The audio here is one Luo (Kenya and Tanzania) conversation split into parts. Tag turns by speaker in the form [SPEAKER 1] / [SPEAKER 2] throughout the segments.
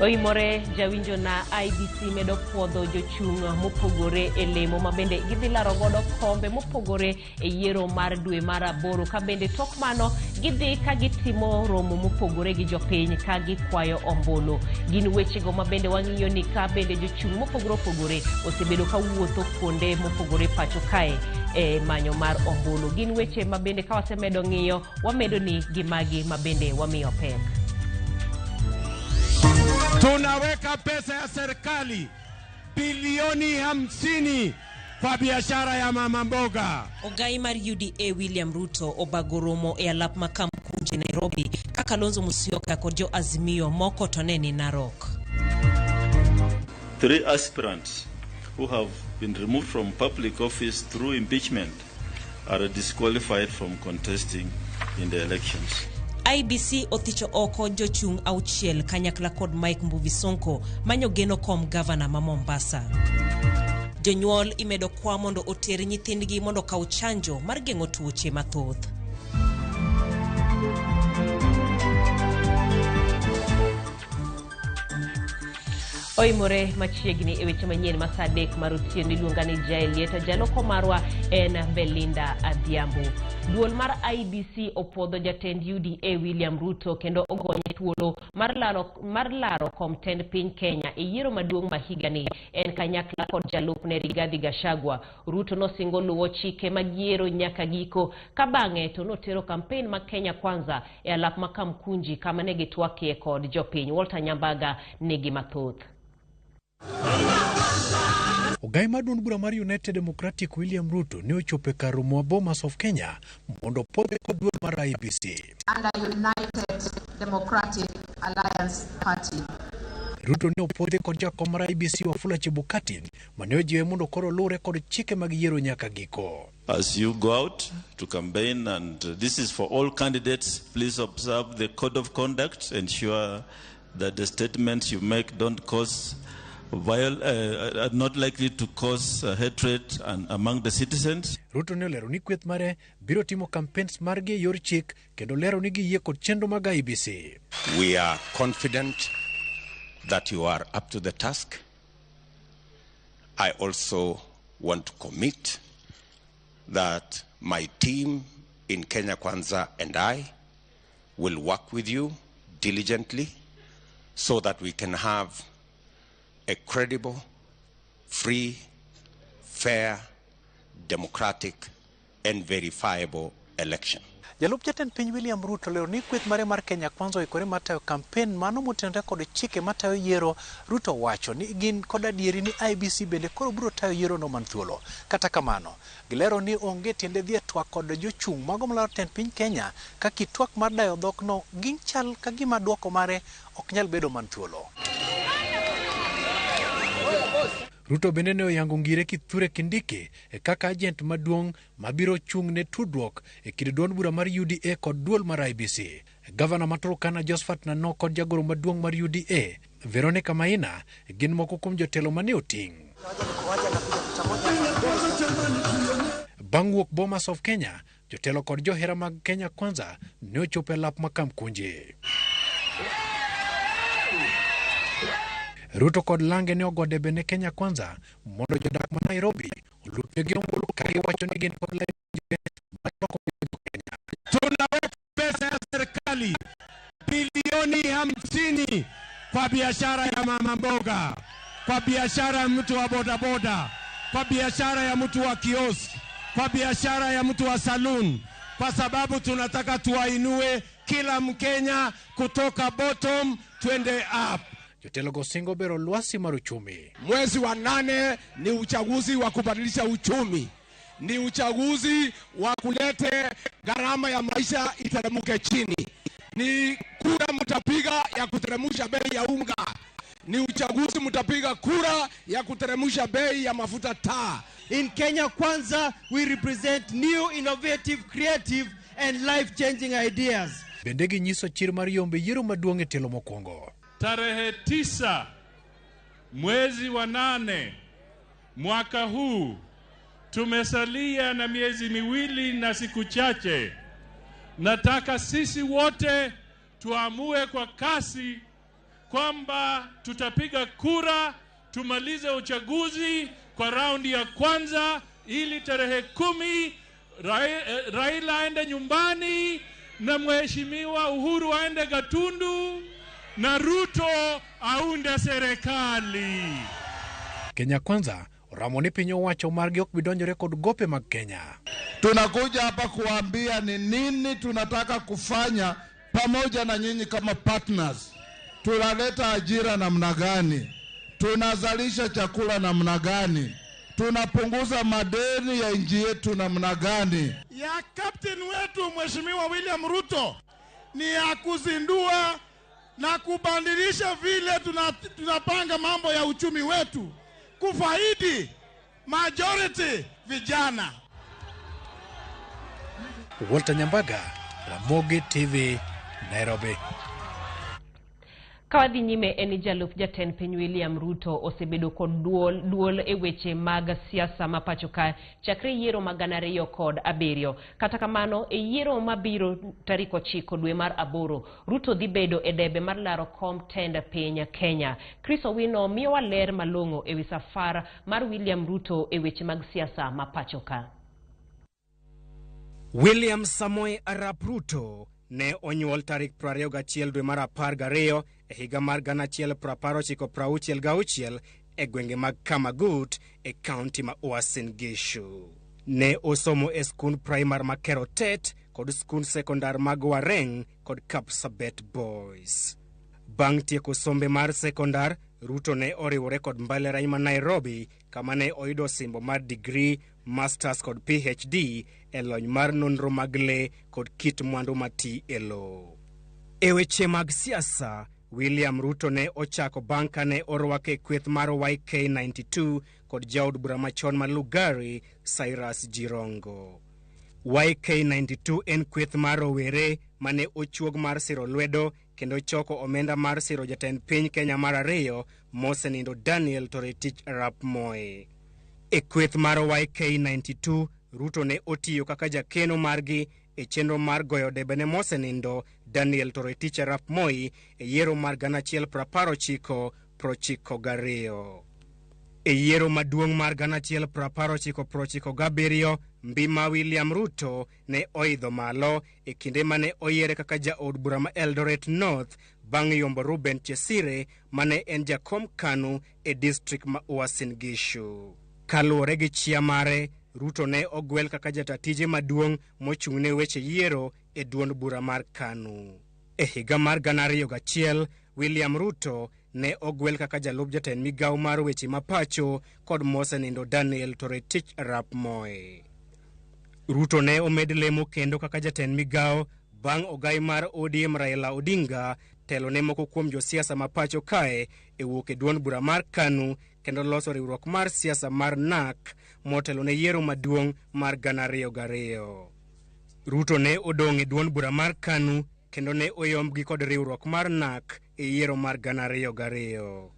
[SPEAKER 1] Oimore jawinjo na IEBC medo puodho jochung' mopogore e lemo ma bende gidhi laro godo kombe mopogore e yiero mar dwe mar aboro ka bende tok mano gidhi ka gitimo romo mopogore gi jopiny ka gikwayo ombulu. Gin wechego ma bende wang'iyo ni ka bende jochung' mopogore opogore osebedo ka wuotho kuonde mopogore pacho kae e manyo mar ombulu. Gin weche ma bende ka wasemedo ng'iyo wamedo ni gi magi ma bende wamiyo pek.
[SPEAKER 2] Tunaweka pesa ya serikali bilioni 50 kwa biashara ya mama mboga.
[SPEAKER 3] Ogai mar UDA William Ruto obago romo e alap ma Kamkunji Nairobi ka Kalonzo Musyoka kod jo Azimio moko to ne ni Narok.
[SPEAKER 4] Three aspirants who have been removed from public office through impeachment are disqualified from contesting in the elections.
[SPEAKER 3] IEBC othicho oko jochung' auchiel kanyakla kod Mike Mbuvi Sonko manyo geno kom gavana ma Mombasa. Jonyuol imedo kwa mondo oter nyithindgi mondo okaw chanjo mar geng'o tuoche mathoth.
[SPEAKER 1] Oimore machiegni e weche manyien ma saa 3 mar otieno. Iluonga ni Jael Lieta, jaloko marwa en Belinda Adhiambo. Duol mar IEBC opuodho jatend UDA William Ruto kendo ogonye thuolo mar laro kom tend piny Kenya e yiero maduong' ma higani en kanyakla kod jalupne Rigathi Gachagua. Ruto nosingo luwo chike mag yiero nyaka giko ka bang'e to notero kampen mag Kenya Kwanza e alap ma Kamkunji kama ne gitwakie kod jopiny. Walter Nyambaga nigi mathoth.
[SPEAKER 5] Ogai mar duond bura mar United Democratic William Ruto ne ochopo e kar romo ma Bomas of Kenya mondo opuodhe kod duol mar IEBC.
[SPEAKER 6] Under United Democratic Alliance Party.
[SPEAKER 5] Ruto ne opuodhi kod jakom mar IEBC Wafula Chebukati mane ojiwe mondo koro luwre kod chike mag yiero nyaka giko.
[SPEAKER 4] As you go out to campaign, and this is for all candidates, please observe the code of conduct, ensure that the statements you make don't cause are not likely to cause hatred and among the citizens.
[SPEAKER 5] Ruto ne olero ni kweth mare biro timo campaigns margi e yor chik kendo lero ni giyie kod chenro mag IEBC.
[SPEAKER 7] We are confident that you are up to the task. I also want to commit that my team in Kenya Kwanza and I will work with you diligently so that we can have a credible, free, fair, democratic, and verifiable election.
[SPEAKER 5] Jalup jatend piny William Ruto lero ni kweth mare mar Kenya Kwanza oikore mar tayo kampen mano motenore kod chike matayo yiero. Ruto wacho ni gin kod adieri ni IEBC bende koro biro tayo yiero no man thuolo. Kata kamano, gilero ni onge tiende dhi e twak kod jochung' mago malaro tend piny Kenya ka kitwak mar dayo dhok no gin chal ka gima duoko mare ok nyal bedo man thuolo. Ruto bende ne oyango ngire Kithure Kindiki e kaka agent maduong' mabiro chung' ne tudruok e kind duond bura mar UDA kod duol mar IEBC. Gavana ma Turkana Josphat Nanok kod jagoro maduong' mar UDA Veronica Maina gin moko kuom jotelo mane oting'. Bang' wuok Bomas of Kenya, jotelo kod johera mag Kenya Kwanza ne ochopo e lap ma Kamkunji. Ruto kod lange ne ogo debe ne Kenya Kwanza mondo jodak ma Nairobi olutnegi ombulu ka giwacho ni gin kod machwako Kenya.
[SPEAKER 2] Tunaweka pesa ya serikali bilioni 50 kwa biashara ya mama mboga, kwa biashara ya mtu wa bodaboda, kwa biashara ya mtu wa kiosk, kwa biashara ya mtu wa saloon, kwa sababu tunataka tuwainue kila Mkenya kutoka bottom twende up.
[SPEAKER 5] Jotelo go singo bero lwasi mar uchumi.
[SPEAKER 2] Mwezi wa nane ni uchaguzi wa kubadilisha uchumi, ni uchaguzi wa kulete gharama ya maisha iteremke chini, ni kura mtapiga ya kuteremsha bei ya unga, ni uchaguzi mtapiga kura ya kuteremsha bei ya mafuta taa.
[SPEAKER 8] In Kenya Kwanza, we represent new, innovative, creative, and life-changing ideas.
[SPEAKER 5] Bende ginyiso chir mar yombe yiero maduong' e tielo mokwongo.
[SPEAKER 9] Tarehe 9 mwezi wa 8 mwaka huu, tumesalia na miezi 2 na siku chache. Nataka sisi wote tuamue kwa kasi kwamba tutapiga kura tumalize uchaguzi kwa raundi ya kwanza, ili tarehe 10 Raila aende nyumbani na Mheshimiwa Uhuru aende Gatundu na Ruto aunde serikali.
[SPEAKER 5] Kenya Kwanza oramo ni piny owacho margi ok bi donjore kod gope mag Kenya.
[SPEAKER 10] Tunakuja hapa kuambia ni nini tunataka kufanya pamoja na nyinyi kama partners. Tunaleta ajira namna gani? Tunazalisha chakula namna gani? Tunapunguza madeni ya nchi yetu namna gani?
[SPEAKER 11] Ya captain wetu Mheshimiwa William Ruto ni ya kuzindua na kubadilisha vile tunapanga mambo ya uchumi wetu, kufaidi majority vijana.
[SPEAKER 5] Walter Nyambaga, Ramogi TV, Nairobi.
[SPEAKER 1] Kawadhi nyime en ni jalup jatend piny William Ruto osebedo kod duol e weche mag siasa ma pacho ka chakre yiero mag 2007. Kata kamano, e yiero mabiro tarik 9 dwe mar 8, Ruto dhi bedo e debe mar laro kom tend piny Kenya. Chris Owino miyowa ler malong'o ewi safar mar William Ruto e weche mag siasa ma pacho ka.
[SPEAKER 12] William Samoei Arap Ruto ne onyuol tarik 21 dwe mar 12 e higa mar 1966 e gwenge mag Kamagut e kaunti ma Uasin Gishu. Ne osomo e skund primar ma Kerotet kod skund sekondar mag Wareng kod Kapsabet Boys. Bang' tieko sombe mar sekondar, Ruto ne oriwore kod mbalariany ma Nairobi kama ne oyudo osimbo mar degree, masters kod PhD e lony mar nonro mag lee kod kit mwandu mati e lowo. E weche mag siasa, William Ruto ne ochako bang' ka ne orwake e kweth mar YK92 kod jaod bura machon ma Lugari, Cyrus Jirongo. YK92 en kweth mar rowere mane ochuog mar siro lwedo kendo choko omenda mar siro jatend piny Kenya mar ariyo mosenindo Daniel Toroitich arap Moi. E kweth mar YK92, Ruto ne otiyo kaka jakeno margi e chenro mar goyo debe ne mosenindo Daniel Toroitich arap Moi e yiero mar 1992. E yiero maduong' mar 1997, Mbima William Ruto ne oidho malo e kinde mane oyiere kaka jaod bura ma Eldoret North bang' yombo Ruben Chesire mane en jakom KANU e district ma Uasin Gishu. Kaluwore gi chia mare, Ruto ne ogwel kaka jata tije maduong' mochung'ne weche yiero e duond bura mar KANU. E higa mar 2001, William Ruto ne ogwel kaka jalup jatend migawo mar weche mapacho kod mosenindo Daniel Toroitich arap Moi. Ruto ne omed lemo kendo kaka jatend migawo bang' ogai mar ODM Raila Odinga telo ne moko kuom josiasa mapacho kae e wuok e duond bura mar KANU kendo loso riwruok mar siasa mar NARC motelo ne yiero maduong' mar 2002. Ruto ne odong' e duond bura mar KANU kendo ne oyombgi kod riwruok mar NARC e yiero mar 2002.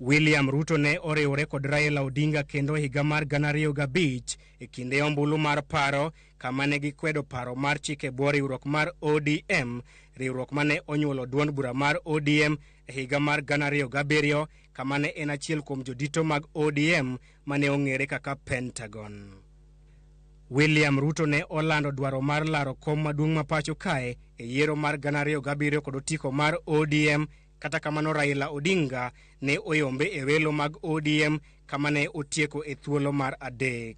[SPEAKER 12] William Ruto ne oriwore kod Raila Odinga kendo higa mar 2005 e kinde ombulu mar paro kama ne gikwedo paro mar chike bwo riwruok mar ODM, riwruok mane onyuolo duond bura mar ODM e higa mar 2007 kama ne en achiel kuom jodito mag ODM mane ong'ere kaka Pentagon. William Ruto ne olando dwaro mar laro kom maduong' ma pacho kae e yiero mar 2007 kod otiko mar ODM. Kata kamano Raila Odinga ne oyombe e welo mag ODM kama ne otieko e thuolo mar 3.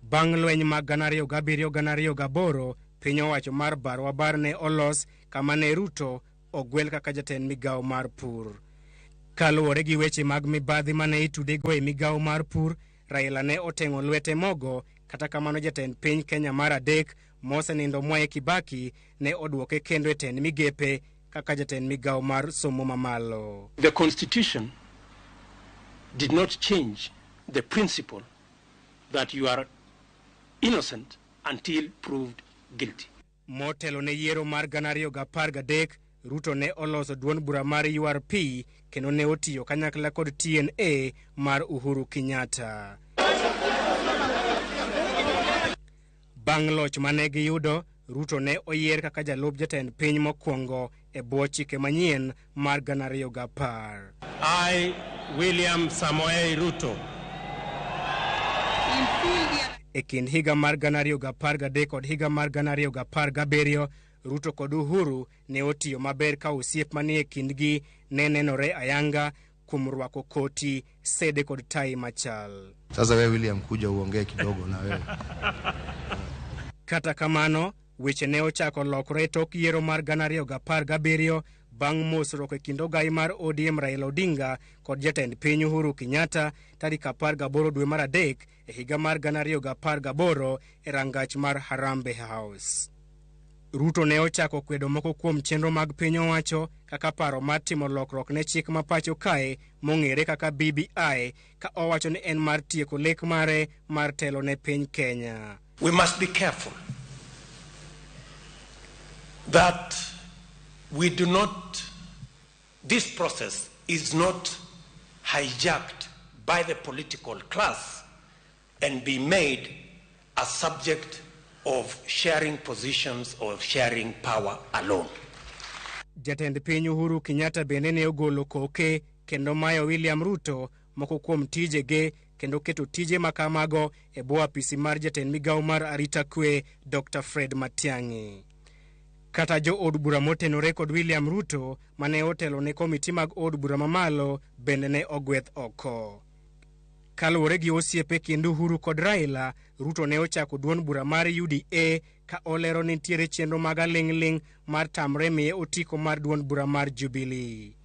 [SPEAKER 12] Bang' lweny mag 2007-2008, piny owacho mar barwa bar ne olos kama ne Ruto ogwel kaka jatend migawo mar pur. Kaluwore gi weche mag mibadhi mane itudego e migawo mar pur, Raila ne oteng'o lwete mogo. Kata kamano jatend piny Kenya mar 3 mosenindo Mwai Kibaki ne odwoke kendo e tend migepe kaka jatend migawo mar somo mamalo.
[SPEAKER 13] The constitution did not change the principle that you are innocent until proved guilty.
[SPEAKER 12] Motelo ne yiero mar 2013, Ruto ne oloso duond bura mar URP kendo ne otiyo kanyakla kod TNA mar Uhuru Kenyatta. Bang' loch mane giyudo, Ruto ne oyier kaka jalup jatend piny mokwongo e bwo chike manyien mar 2010.
[SPEAKER 14] I, William Samoei Ruto.
[SPEAKER 12] E kind higa mar 2013 kod higa mar 2017, Ruto kod Uhuru ne otiyo maber ka osiep manie kindgi ne nenore ayanga kuom rwako koti, sede kod tai machal.
[SPEAKER 15] Sasa wewe William, kuja uongee kidogo na wewe.
[SPEAKER 12] Kata kamano, weche ne ochako lokore tok yiero mar 2017 bang' mosruok e kind ogai mar ODM Raila Odinga kod jatend piny Uhuru Kenyatta tarik 18 dwe mar 3 e higa mar 2018 e rangach mar Harambee House. Ruto ne ochako kwedo moko kuom chenro mag piny owacho kaka paro mar timo lokruok ne chik ma pacho kae mong'ere kaka BBI ka owacho ni en mar tieko lek mare mar telo ne piny Kenya.
[SPEAKER 7] We must be careful that we do not, this process is not hijacked by the political class and be made a subject of sharing positions or sharing power alone.
[SPEAKER 12] Jatend piny Uhuru Kenyatta bende ne ogolo koke kendo mayo William Ruto moko kuom tijege kendo keto tije makamago e bwo apisi mar jatend migawo mar arita kwe Dr. Fred Matiang'i. Kata jo od bura motenore kod William Ruto mane otelo ne komiti mag od bura mamalo bende ne ogweth oko. Kaluwore gi osiepe kind Uhuru kod Raila, Ruto ne ochako duond bura mar UDA ka olero ni nitiere chenro mag aling'ling' mar tamre miye otiko mar duond bura mar Jubilee.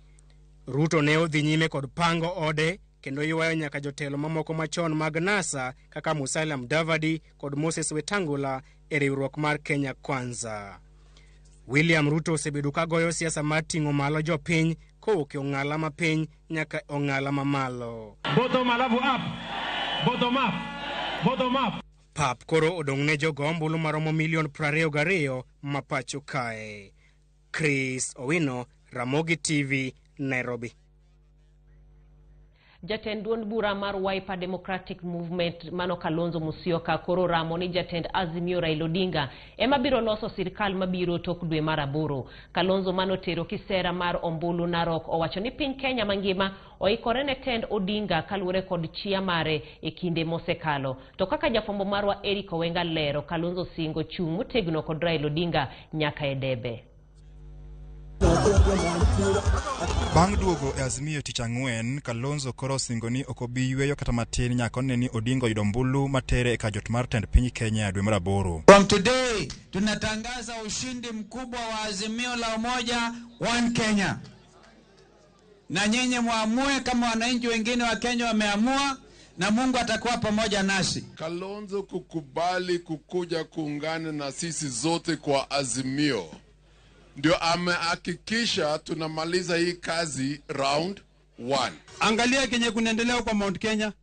[SPEAKER 12] Ruto ne odhi nyime kod pango ode kendo ywayo nyaka jotelo mamoko machon mag NASA kaka Musalia Mudavadi kod Moses Wetangula e riwruok mar Kenya Kwanza. William Ruto osebedo ka goyo siasa mar ting'o malo jopiny kowuok e ong'ala mapiny nyaka e ong'ala mamalo.
[SPEAKER 16] Bottom alafu up. Bottom up. Bottom up.
[SPEAKER 12] Pap koro odong' ne jogo ombulu maromo milion 22 ma pacho kae. Chris Owino, Ramogi TV, Nairobi.
[SPEAKER 1] Jatend duond bura mar Wiper Democratic Movement mano Kalonzo Musyoka koro ramo ni jatend Azimio Raila Odinga ema biro loso sirkal mabiro tok dwe mar 8. Kalonzo manotero kisera mar ombulu Narok owacho ni piny Kenya mangima oikore ne tend Odinga kaluwore kod chia mare e kinde mosekalo. To kaka jafwambo marwa Eric Owenga lero, Kalonzo singo chung' motegno kod Raila Odinga nyaka e debe.
[SPEAKER 17] Bang' duogo e Azimio tich ang'wen, Kalonzo koro osingo ni ok obi yweyo kata matin nyaka one ni Odinga oyudo ombulu matere e kajot mar tend piny Kenya dwe mar 8.
[SPEAKER 18] From today tunatangaza ushindi mkubwa wa Azimio la Umoja One Kenya, na nyinyi muamue kama wananchi wengine wa Kenya wameamua, na Mungu atakuwa pamoja nasi.
[SPEAKER 10] Kalonzo kukubali kukuja kuungana na sisi zote kwa Azimio ndio amehakikisha tunamaliza hii kazi round 1.
[SPEAKER 8] Angalia kenye kunaendelea kwa Mount Kenya.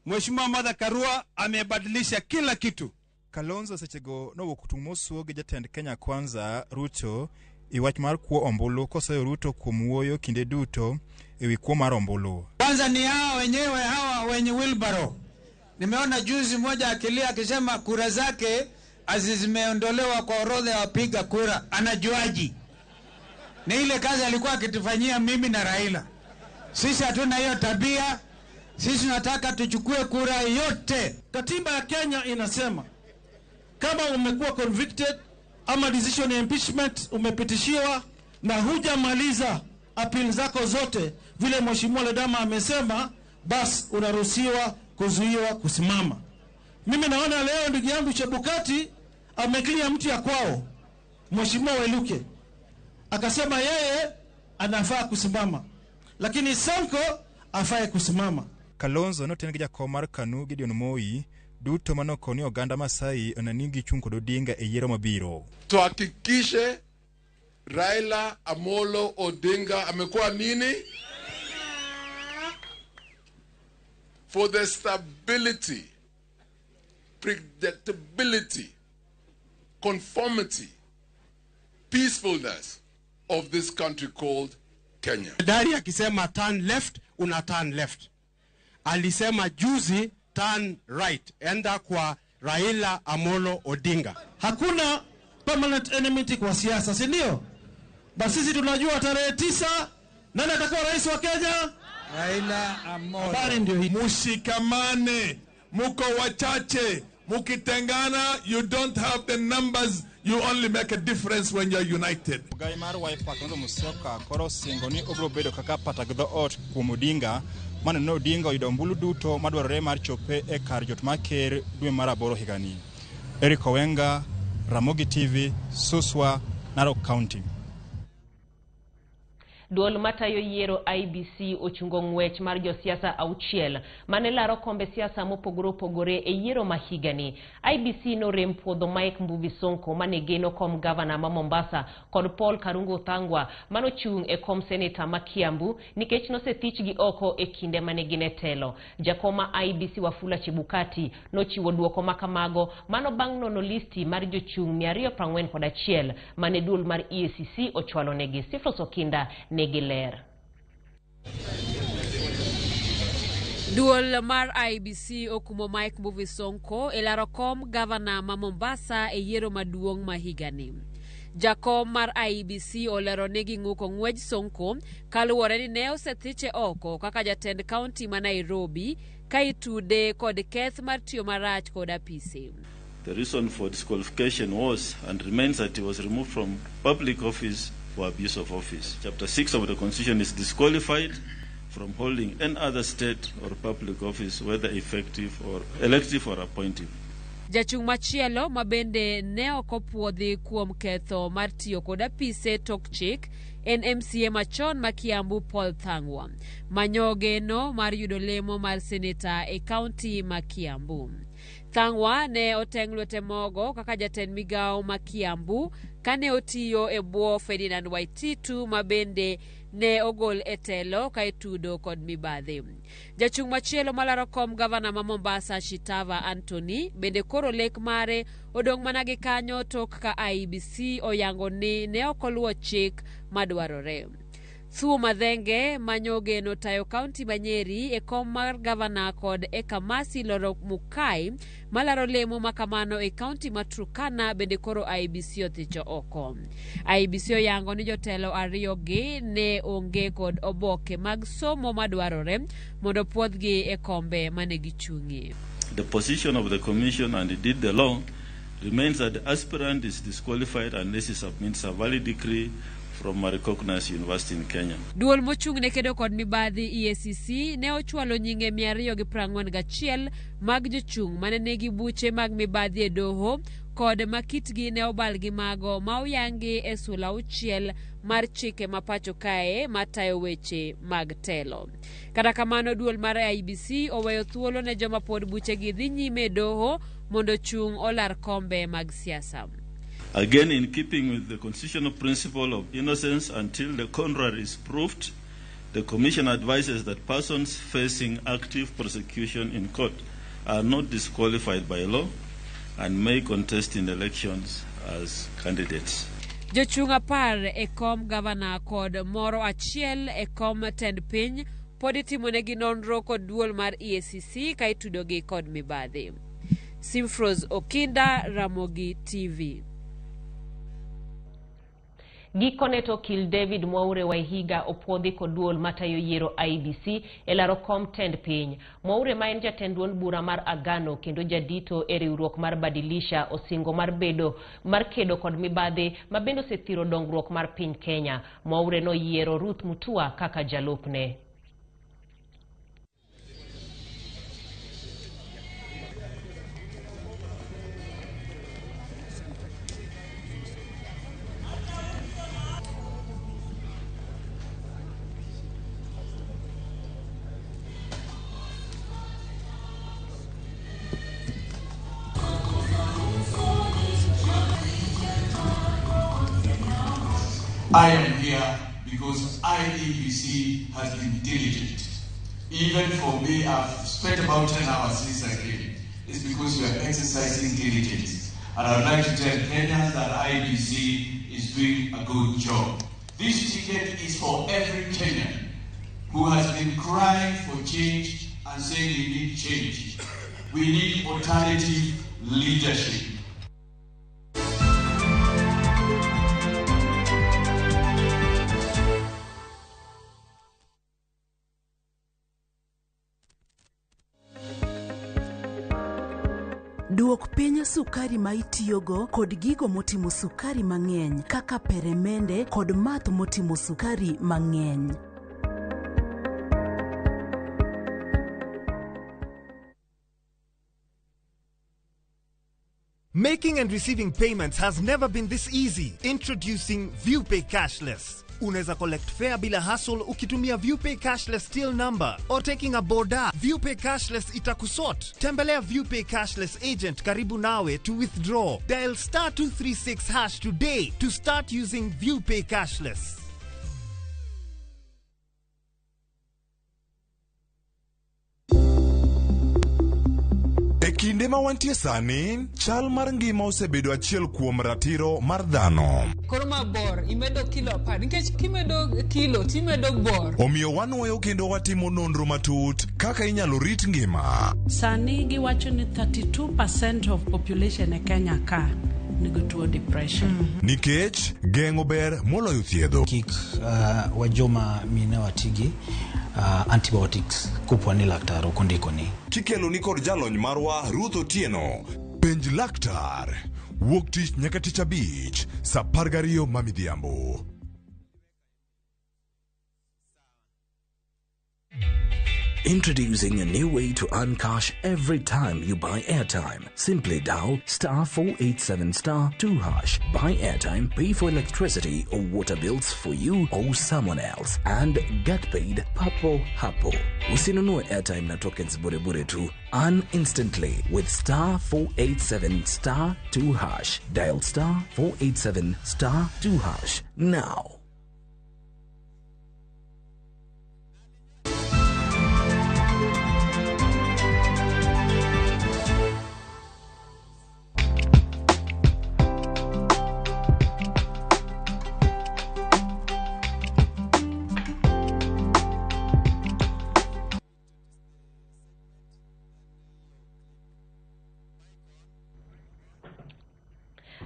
[SPEAKER 8] Mheshimiwa Martha Karua amebadilisha kila kitu.
[SPEAKER 17] Kalonzo sechego nowuok tung' mosuo gi jatend Kenya Kwanza Ruto e wach mar kuo ombulu kosoyo Ruto kuom wuoyo kinde duto e wi kuo mar ombulu.
[SPEAKER 18] Kwanza ni hao wenyewe hawa wenye wheelbarrow. Nimeona juzi mmoja akilia akisema kura zake zimeondolewa kwa orodha ya wapiga kura. Anajuaji? Ni ile kazi alikuwa akitufanyia mimi na Raila. Sisi hatuna hiyo tabia. Sisi tunataka tuchukue kura yote.
[SPEAKER 11] Katiba ya Kenya inasema kama umekuwa convicted ama decision ya impeachment umepitishiwa na hujamaliza appeal zako zote vile Mheshimiwa Ledama amesema, bas unaruhusiwa kuzuiwa kusimama. Mimi naona leo ndugu yangu Chebukati ameklia mtu ya kwao, Mheshimiwa Weluke, akasema yeye anafaa kusimama, lakini Sonko afae kusimama.
[SPEAKER 17] Kalonzo noten gi jakom mar KANU Gideon Moi duto manokoni oganda Masai oneni gichung' kod Odinga e yiero mabiro.
[SPEAKER 10] Tuhakikishe Raila Amolo Odinga amekuwa nini? For the stability, predictability, conformity, peacefulness of this country called Kenya.
[SPEAKER 19] Dari akisema turn left, una turn left. Alisema juzi turn right, enda kwa Raila Amolo Odinga.
[SPEAKER 11] Hakuna Permanent enmity kwa siasa, si ndio? Basi sisi tunajua tarehe 9 nani atakuwa rais wa Kenya?
[SPEAKER 18] Raila Amolo.
[SPEAKER 11] Habari ndio hii.
[SPEAKER 10] Mushikamane, muko wachache, mukitengana you don't have the numbers, you only make a difference when you're united.
[SPEAKER 17] Ogai mar Wiper Kalonzo Musyoka koro osingo ni obiro bedo kaka pata gi dhoot kuom Odinga mane ne Odinga oyudo ombulu duto madwarore mar chope e kar jot mar ker dwe mar 8 higani. Eric Owenga, Ramogi TV, Suswa, Narok County.
[SPEAKER 1] Duol matayo yiero IBC ochungo ng'wech mar josiasa 6 mane laro kombe siasa mopogore opogore e yiero ma higani. IBC norem puodho Mike Mbuvi Sonko mane geno kom gavana ma Mombasa kod Paul Karungo Thangwa manochung' e kom seneta ma Kiambu nikech nosethichgi oko e kinde mane gin e telo. Jakom ma IBC Wafula Chebukati nochiwo duoko makamago mano bang' nono listi mar jochung' 241 mane duol mar EACC ochwalonegi. Sifros Okinda nigi ler.
[SPEAKER 20] Duol mar IBC okumo Mike Mbuvi Sonko e laro kom gavana ma Mombasa e yiero maduong' ma higani. Jakom mar IBC olero ni ging'uko ng'wej Sonko kaluwore ni ne osethiche oko kaka jatend kaunti ma Nairobi ka itude kod keth mar tiyo marach kod apise.
[SPEAKER 4] The reason for disqualification was and remains that he was removed from public office for abuse of office. Chapter 6 of the Constitution is disqualified from holding any other state or public office, whether effective or elective or appointive.
[SPEAKER 20] Jachung' machielo ma bende ne ok opuodhi kuom ketho mar tiyo kod apise tok chik en MCA machon ma Kiambu Paul Thangwa manyo geno mar yudo lemo mar seneta e kaunti ma Kiambu. Thangwa ne oteng' lwete mogo kaka jatend migawo ma Kiambu kane otiyo e bwo Ferdinand Waititu ma bende ne ogol e telo ka itudo kod mibadhi. Jachung' machielo malaro kom gavana ma Mombasa Shitava Anthony bende koro lek mare odong' mana gi kanyo tok ka IEBC oyango ni ne ok oluwo chik madwarore. Thuo Madhenge manyo geno tayo kaunti ma Nyeri e kom mar gavana kod Ekamasi Loro Mukai malaro lemo makamano e kaunti ma Turkana bende koro IEBC othicho oko. IEBC oyango ni jotelo ariyo gi ne onge kod oboke mag somo madwarore mondo puodhgi e kombe mane gichung'ie.
[SPEAKER 4] The position of the Commission and indeed the law remains that the aspirant is disqualified unless he submits a valid decree from a recognized university in Kenya.
[SPEAKER 20] Duol mochung' ne kedo kod mibadhi EACC ne ochwalo nyinge 241 mag jochung' mane nigi buche mag mibadhi e doho kod ma kitgi ne obal gi mago ma oyangi e sula 6 mar chike ma pacho kae matayo weche mag telo. Kata kamano duol mar IEBC oweyo thuolo ne joma pod buchegi dhi nyime e doho mondo chung' olar kombe mag siasa.
[SPEAKER 4] Again, in keeping with the constitutional principle of innocence until the contrary is proved, the Commission advises that persons facing active prosecution in court are not disqualified by law and may contest in elections as candidates.
[SPEAKER 20] Jochung' 10 e kom gavana kod moro achiel e kom tend piny pod itimonegi nonro kod duol mar EACC ka itudogi kod mibadhi. Simfros Okinda, Ramogi TV.
[SPEAKER 1] Gikone to okil David Mwaure Waihiga opuodhi kod duol matayo yiero IEBC e laro kom tend piny. Mwaure ma en jatend duond bura mar Agano kendo jadito e riwruok mar Badilisha osingo mar bedo mar kedo kod mibadhi ma bende osethiro dongruok mar piny Kenya. Mwaure noyiero Ruth Mutua kaka jalupne.
[SPEAKER 21] I am here because IEBC has been diligent. Even for me, I've spent about 10 hours since I came. It's because we are exercising diligence. And I'd like to tell Kenyans that IEBC is doing a good job. This ticket is for every Kenyan who has been crying for change and saying we need change. We need alternative leadership.
[SPEAKER 3] Duok piny sukari ma itiyogo kod gigo motimo sukari mang'eny kaka peremende kod math motimo sukari mang'eny.
[SPEAKER 22] Making and receiving payments has never been this easy. Introducing ViewPay Cashless. Unaweza collect fare bila hassle ukitumia ViewPay Cashless till number or taking a boda. ViewPay Cashless itakusort. Tembelea ViewPay Cashless agent karibu nawe to withdraw. Dial star 236 hash today to start using ViewPay Cashless.
[SPEAKER 23] E kinde ma wantie sani, chal mar ngima osebedo achiel kuom ratiro mar dhano.
[SPEAKER 24] Koro ma bor imedo kilo 10 nikech kimedo kilo timedo bor.
[SPEAKER 23] Omiyo wanwoyo kendo watimo nonro matut kaka inyalo rit ngima.
[SPEAKER 25] Sani giwacho ni 32% of population e Kenya ka nigi tuo depression.
[SPEAKER 23] Nikech geng'o ber moloyo thiedho.
[SPEAKER 26] Kik wajoma mine watigi antibiotics kopo ni laktar ok ondikoni.
[SPEAKER 23] Kikeloni kod jalony marwa Ruth Otieno. Penj laktar. Wuok tich nyaka tich abich saa 12 ma midhiambo.
[SPEAKER 27] Introducing a new way to earn cash every time you buy airtime. Simply dial star 487 star 2 hash. Buy airtime, pay for electricity or water bills for you or someone else, and get paid papo hapo. Usinunue airtime na tokens bure bure tu. Earn instantly with star 487 star 2 hash. Dial star 487 star 2 hash now.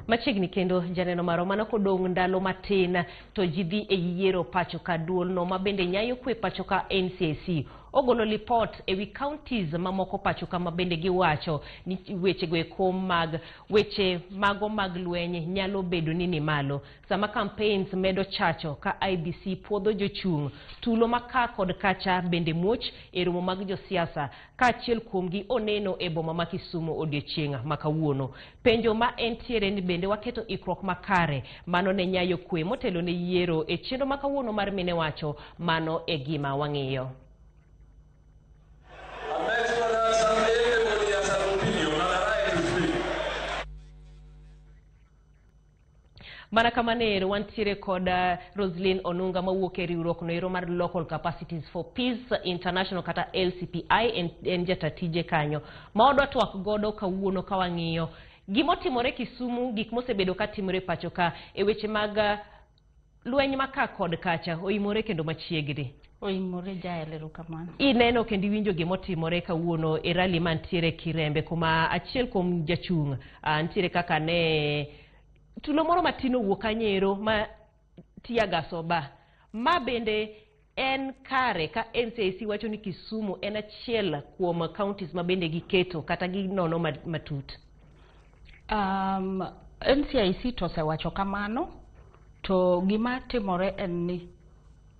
[SPEAKER 1] Machiegni kendo janeno maro mano kodong' ndalo matin to ji dhi e yiero pacho ka duolno ma bende nyayo kwe pacho ka NCIC ogolo lipot ewi counties mamoko pacho ka ma bende giwacho ni wechego eko mag weche mago mag lweny nyalo bedo ni ni malo sama campaigns medo chacho ka IBC puodho jochung' tulo ma ka kod kacha bende muoch e romo mag josiasa kaachiel kuomgi oneno e boma ma Kisumu odiochieng' ma kawuono. Penjo ma entiere ni bende waketo ikruok makare mano ne nyayo kwe motelo ne yiero e chenro ma kawuono mar mine wacho mano e gima wang'iyo. Mana kamano wantiere kod Roslyn Onunga mawuok e riwruok noero mar Local Capacities for Peace International kata LCPI en jatatije kanyo ma wadwa twak godo kawuono ka wang'iyo gimotimore Kisumu, gik mosebedo katimore pacho ka e weche mag lweny ma ka kod kacha oimore kendo machiegni.
[SPEAKER 28] Oimore Jael, erokamano.
[SPEAKER 1] Ineno kendo iwinjo gimotimore kawuono e rally mantiere Kirembe kuma achiel kuom jachung' nitiere kaka ne tulo moro matin owuok kanyo ma tear oba ma bende en kare ka NCIC wacho ni Kisumu en achiel kuom counties ma bende giketo kata ginono matut.
[SPEAKER 28] NCIC to osewacho kamano, to gima timore en ni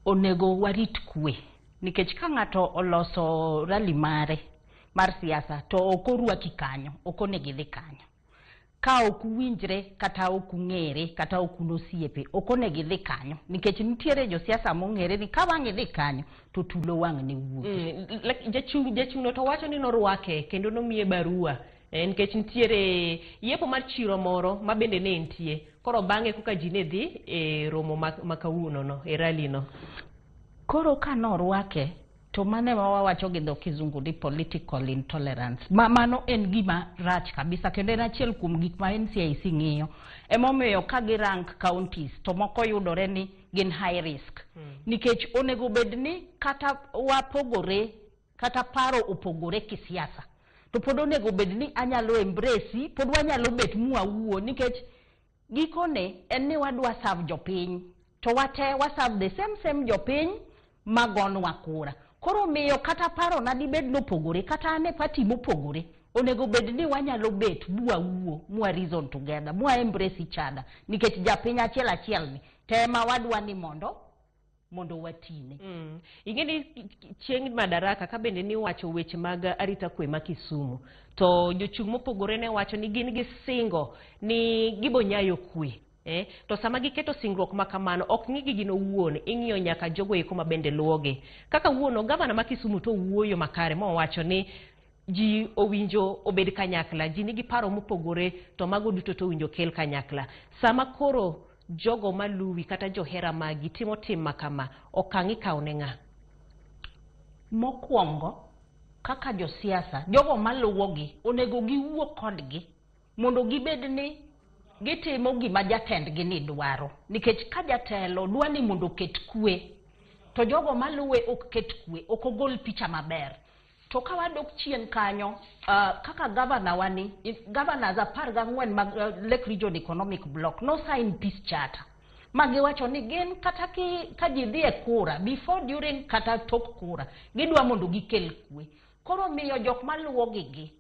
[SPEAKER 28] onego warit kwe nikech ka ng'ato oloso rally mare mar siasa to ok orwaki kanyo, ok onego idhi kanyo. Ka ok uwinjre kata ok ung'ere kata ok un osiepe, ok onego idhi kanyo nikech nitiere josiasa mong'ere ni ka wang' idhi kanyo to tulo wang' ne wuogi.
[SPEAKER 1] Jachung' to wacho ni norwake kendo nomiye barua nikech nitiere yepo mar chiro moro ma bende ne nitie. Koro bang'e koka ji ne dhi e romo ma kawuono no, e rally no.
[SPEAKER 28] Koro ka norwake to mano ema wawacho gi dho kizungu ni political intolerance. Mano en gima rach kabisa kendo en achiel kuom gik ma NCIC ng'iyo. Emomiyo ka gi rank counties to moko yudore ni gin high risk. Nikech onego bed ni kata wapogore kata paro opogore kisiasa to pod onego bed ni anyalo embrace, pod wanyalo bet mwawuo nikech gikone en ni wadwa serve jopiny to wate wa serve the same jopiny magonwa kura. Koro miyo kata paro na dibed nopogore kata ane party mopogore Onego bed ni wanyalo bet mwawuo, mwa reason together, mwa embrace each other, nikech japiny achiel achiel ni to ema wadwa ni mondo watine.
[SPEAKER 1] Ing'e ni chieng' Madaraka ka bende niwacho weche mag arita kwe ma Kisumu, to jochung' mopogore ne wacho ni gin gi singo ni gibo nyayo kwe. To sama giketo singruok ma kamano, ok ng'i gi gin owuon, ing'iyo nyaka jogo eko ma bende luwogi. Kaka wuono, gavana ma Kisumu to owuoyo makare mowacho ni ji owinjo obed kanyakla, ji nigi paro mopogore to mago duto to owinjo kel kanyakla. Sama koro jogo maluwi kata johera magi timo tim makama, okang' ikawo ne ng'a?
[SPEAKER 28] Mokwongo, kaka josiasa, jogo maluwogi onego giwuo kodgi mondo gibed ni gitimo gima jatendgi ni dwaro. Nikech ka jatelo dwa ni mondo oket kwe, to jogo maluwe ok ket kwe, ok ogol picha maber. To ka wadok chien kanyo, kaka gavana wani, governors 14 mag Lake Region Economic Bloc no sign peace charter. Ma giwacho ni gin kata ka ji dhi e kura, before, during kata tok kura, gidwa mondo gikel kwe. Koro miyo jok maluwogi gi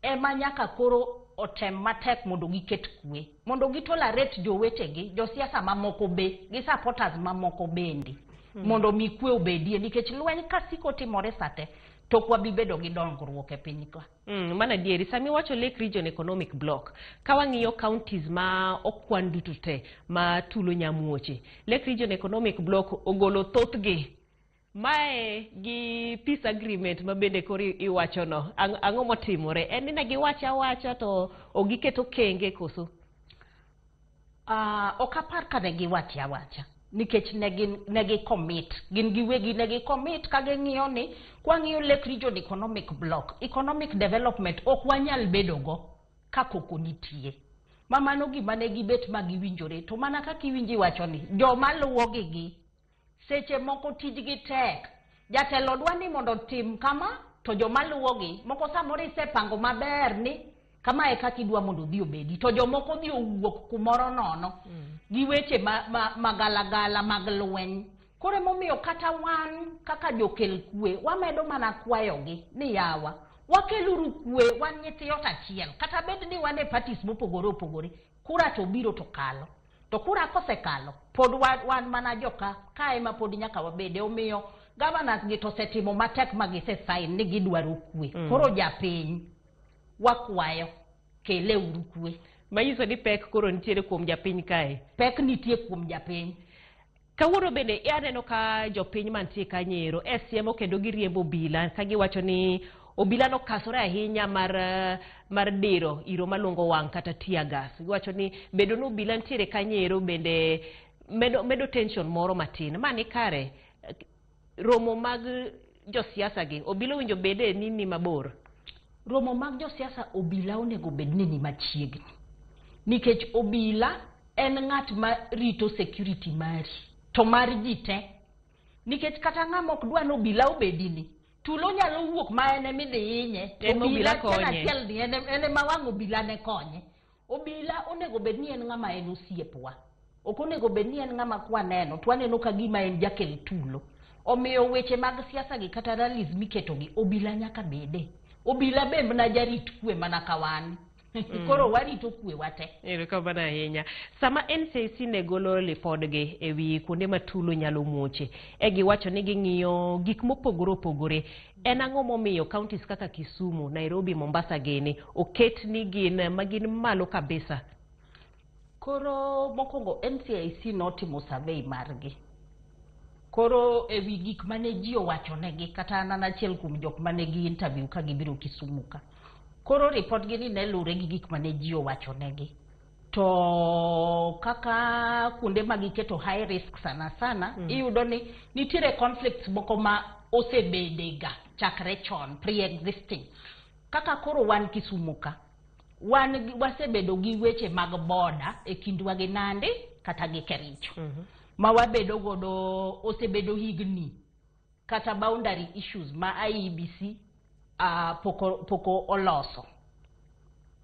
[SPEAKER 28] ema nyaka koro otem matek mondo giket kwe, mondo gitolerate jowetegi, josiasa mamoko be, gi supporters mamoko bende, mondo mi kwe obedie, nikech lweny ka siko timore sate, to ok wabi bedo gi dongruok e piny ka.
[SPEAKER 1] Mano adieri, sama iwacho Lake Region Economic Bloc, ka wang'iyo counties ma okwan duto te ma tulo nyamuoche, Lake Region Economic Bloc ogolo thothgi. Mae gi peace agreement ma bende koro iwachono, ang'o motimore? En ni ne giwacho awacha to ok giketo kenge koso?
[SPEAKER 28] Ok apar ka ne giwache awacha, nikech ne gin ne gi commit, gin giwegi ne gi commit ka ging'iyo ni kwang'iyo Lake Region Economic Bloc, economic development ok wanyal bedo go ka koko nitie. Ma mano gima ne gibet ma giwinjore, to mana kaka iwinjo iwacho ni joma luwogi gi seche moko tijgi tek. Jatelo dwa ni mondo otim kama, to joma luwogi moko samoro isepango maber ni kama e kaka idwa mondo odhi obedi, to jomoko dhi owuok kumoro nono gi weche ma magalagala mag lweny. Koro emomiyo kata wan kaka jokel kwe wamedo mana kwayogi ni yawa, wakeluru kwe, wan nyithi ot achiel, kata bed ni wan e parties mopogore opogore, kura to biro to kalo, to kura kosekalo pod wan mana joka ka ema pod nyaka wabede. Omiyo governors gi to osetimo matek ma gise sign ni gidwaro kwe. Koro japiny wakwayo, keleuru kwe.
[SPEAKER 1] Manyiso ni pek koro nitiere kuom japiny kae.
[SPEAKER 28] Pek nitie kuom japiny.
[SPEAKER 1] Kawuono bende aneno ka jopiny mantie kanyero e siemo kendo giriembo obila ka giwacho ni obila nokasore ahinya mar diro iro malungo wang' kata tear gas. Giwacho ni bedo ni obila nitiere kanyero bende medo tension moro matin. Ma ni kare romo mag josiasa gi obila owinjo bede ni ni mabor.
[SPEAKER 28] Romo mag josiasa obila onego bed ni ni machiegni, nikech obila en ng'at ma rito security mari to mar ji te, nikech kata ng'ama ok dwa ni obila obedini, tulo nyalo wuok ma en emidhi hinye.
[SPEAKER 1] En obila
[SPEAKER 28] achiel
[SPEAKER 1] konye.
[SPEAKER 28] Achiel ni en ema wang' obila ne konye. Obila onego bed ni en ng'ama en osiepwa, ok onego bed ni en ng'ama kwaneno to waneno ka gima en jakel tulo. Omiyo weche mag siasa gi kata rallies miketogi, obila nyaka bede. Obila be mana jarit kwe mana ka wan. Koro warito kwe wate.
[SPEAKER 1] Erokamano ahinya. Sama NCIC ne golo lipodgi e wi kuonde ma tulo nyalo muoche, e giwacho ni ging'iyo gik mopogore opogore. En ang'o momiyo counties kaka Kisumu, Nairobi, Mombasa gini oket ni gin ma gin malo kabisa?
[SPEAKER 28] Koro mokwongo NCIC notimo survey margi. Koro ewi gik mane ji owachonegi, kata an achiel kuom jok mane gi interview ka gibiro Kisumu ka. Koro report gi ni ne lure gi gik mane ji owachonegi. To kaka kuonde ma giketo high risk sana sana, iyudo ni nitiere conflicts moko ma osebedega chakre chon, pre-existing. Kaka koro wan Kisumu ka, wan wasebedo gi weche mag boda e kindwa gi Nandi kata gi Kericho. Ma wabedo godo osebedo higni, kata boundary issues ma IEBC pok oloso.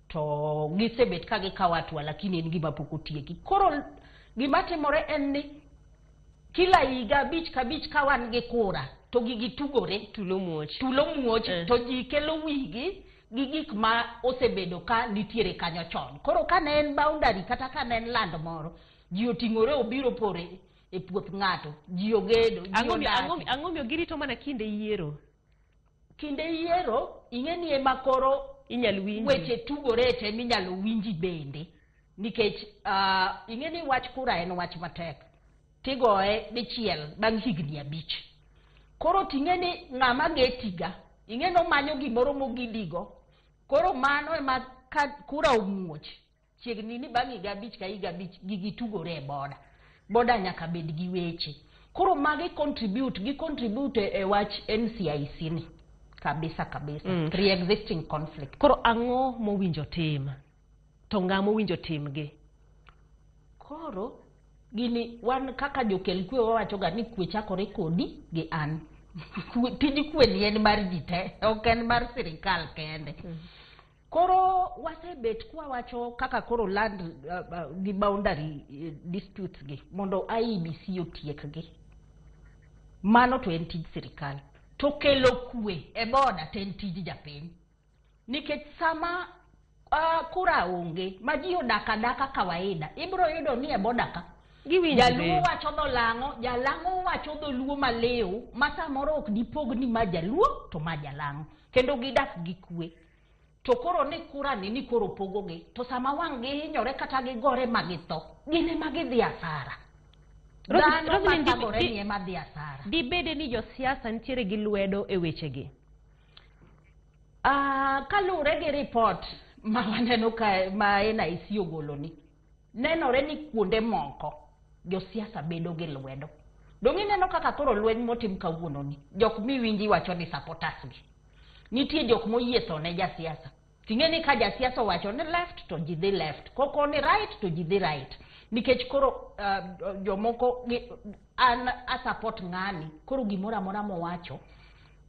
[SPEAKER 28] To gisebet ka gikawo hatua, lakini en gima pok otieki. Koro gima timore en ni kila higa abich ka abich ka wan gi kura to gigi tugore.
[SPEAKER 1] Tulo muoch.
[SPEAKER 28] Tulo muoch. To ji kelo wigi. gi gik ma osebedo ka nitiere kanyo chon. Koro ka ne en boundary kata ka ne en land moro, ji oting'ore obiro pore e puoth ng'ato, ji ogedo, ji odak.
[SPEAKER 1] Ang'o miyo girito mana kinde yiero?
[SPEAKER 28] Kinde yiero, ing'e ni ema koro
[SPEAKER 1] inyal winji.
[SPEAKER 28] Weche tugore te minyalo winji bende. Nikech ing'e ni wach kura en wach matek. Tigoye dichiel bang' higni 5. Koro ting'e ni ng'ama getiga, ing'e nomanyo gimoro mogidigo. Koro mano ema ka kura omuoch, chiegni ni bang' higa 5 ka higa 5 gigi tugore e boda. Boda nyaka bed gi weche. Koro magi contribute, gi contribute e wach NCIC ni. Kabisa kabisa. Pre-existing conflict.
[SPEAKER 1] Koro ang'o mowinjo tim? To ng'a mowinjo timgi?
[SPEAKER 28] Koro gini wan kaka jokel kwe wawacho ga ni kwe chakore kodi gi an. Tij kwe ni en mar ji te, ok en mar sirikal kende. Koro wasebet kwawacho kaka koro land gi boundary disputes gi mondo IEBC otiekgi. Mano to en tij sirikal. To kelo kwe e boda to en tij japiny. Nikech sama kura onge ma ji odak adaka kawaida, ibiro yudo ni e boda ka Jaluo wacho dho lang'o, jalang'o wacho dholuo maliw ma samoro ok dipog ni ma jaluo to ma jalang'o, kendo gidak gi kwe. To koro ni kura ni koro pogogi, to sama wang' gihinyore kata gigore ma githo, gin ema gidhi asara. Dhano mathagore ni ema dhi asara.
[SPEAKER 1] Dibede ni josiasa nitiere gi lwedo e wechegi?
[SPEAKER 28] Kaluwore gi report ma waneno ka ma NIC ogolo ni, nenore ni kuonde moko josiasa bedo gi lwedo. Dong' ineno kaka koro lweny motim kawuono ni, jok miwinji wacho ni supporters gi. Nitie jok moyie tho ne jasiasa. Ting'e ni ka jasiasa owacho ni left to ji dhi left, koko ni right to ji dhi right. Nikech koro jomoko an a support ng'ani, koro gimoro amora mowacho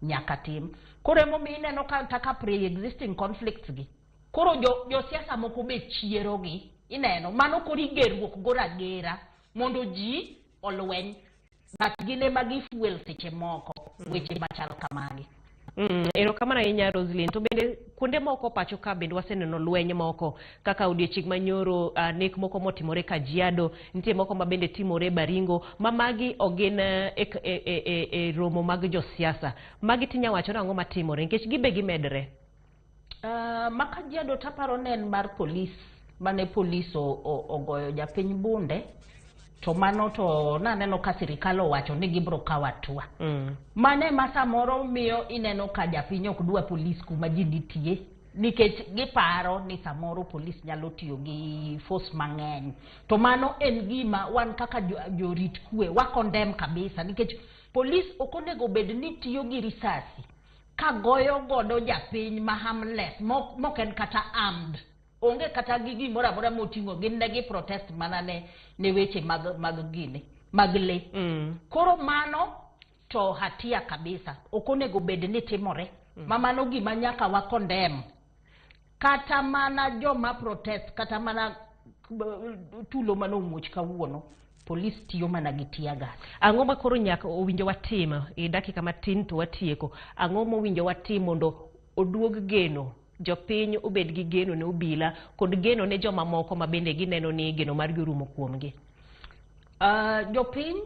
[SPEAKER 28] nyaka tim. Koro emomiyo ineno kata ka pre-existing conflicts gi, koro josiasa moko be chiero gi, ineno, mano koro igeruok go ragera mondo ji olweny. But gin ema gifuel seche moko weche machal kamagi.
[SPEAKER 1] Erokamano ahinya Roselyn. To bende kuonde moko pacho ka bende waseneno lweny moko kaka odiochieng' manyoro, nek moko motimore Kajiado, nitie moko ma bende timore Baringo, ma magi ok gin e romo mag josiasa. Magi tinya wacho nang'o matimore nikech gibe gimedre?
[SPEAKER 28] Ma Kajiado taparo ne en mar polis, mane polis ogoyo japiny bunde. To mano to naneno ka sirikal owacho ni gibiro kawo hatua. Mano ema samoro miyo ineno ka japiny ok dwa polis kuma ji nitie, nikech giparo ni samoro polis nyalo tiyo gi force mang'eny. To mano en gima wan kaka jorit kwe wa condemn kabisa, nikech polis ok onego bed ni tiyo gi risasi ka goyo godo japiny ma harmless, mok en kata armed. Onge kata gi gimoro amora moting'o, gin ne gi protest mana ne weche mag gini, mag le. Koro mano to hatia kabisa, ok onego bed ni timore. Ma mano gima nyaka wa condemn. Kata mana joma protest, kata mana tulo mane omuoch kawuono, polis tiyo mana gi tear gas.
[SPEAKER 1] Ang'o ma koro nyaka owinjo watim e dakika matin to watieko? Ang'o mowinjo watim mondo oduog geno, jopiny obed gi geno ne obila kod geno ne joma moko ma bende gineno ni geno margi orumo kuomgi?
[SPEAKER 28] Jopiny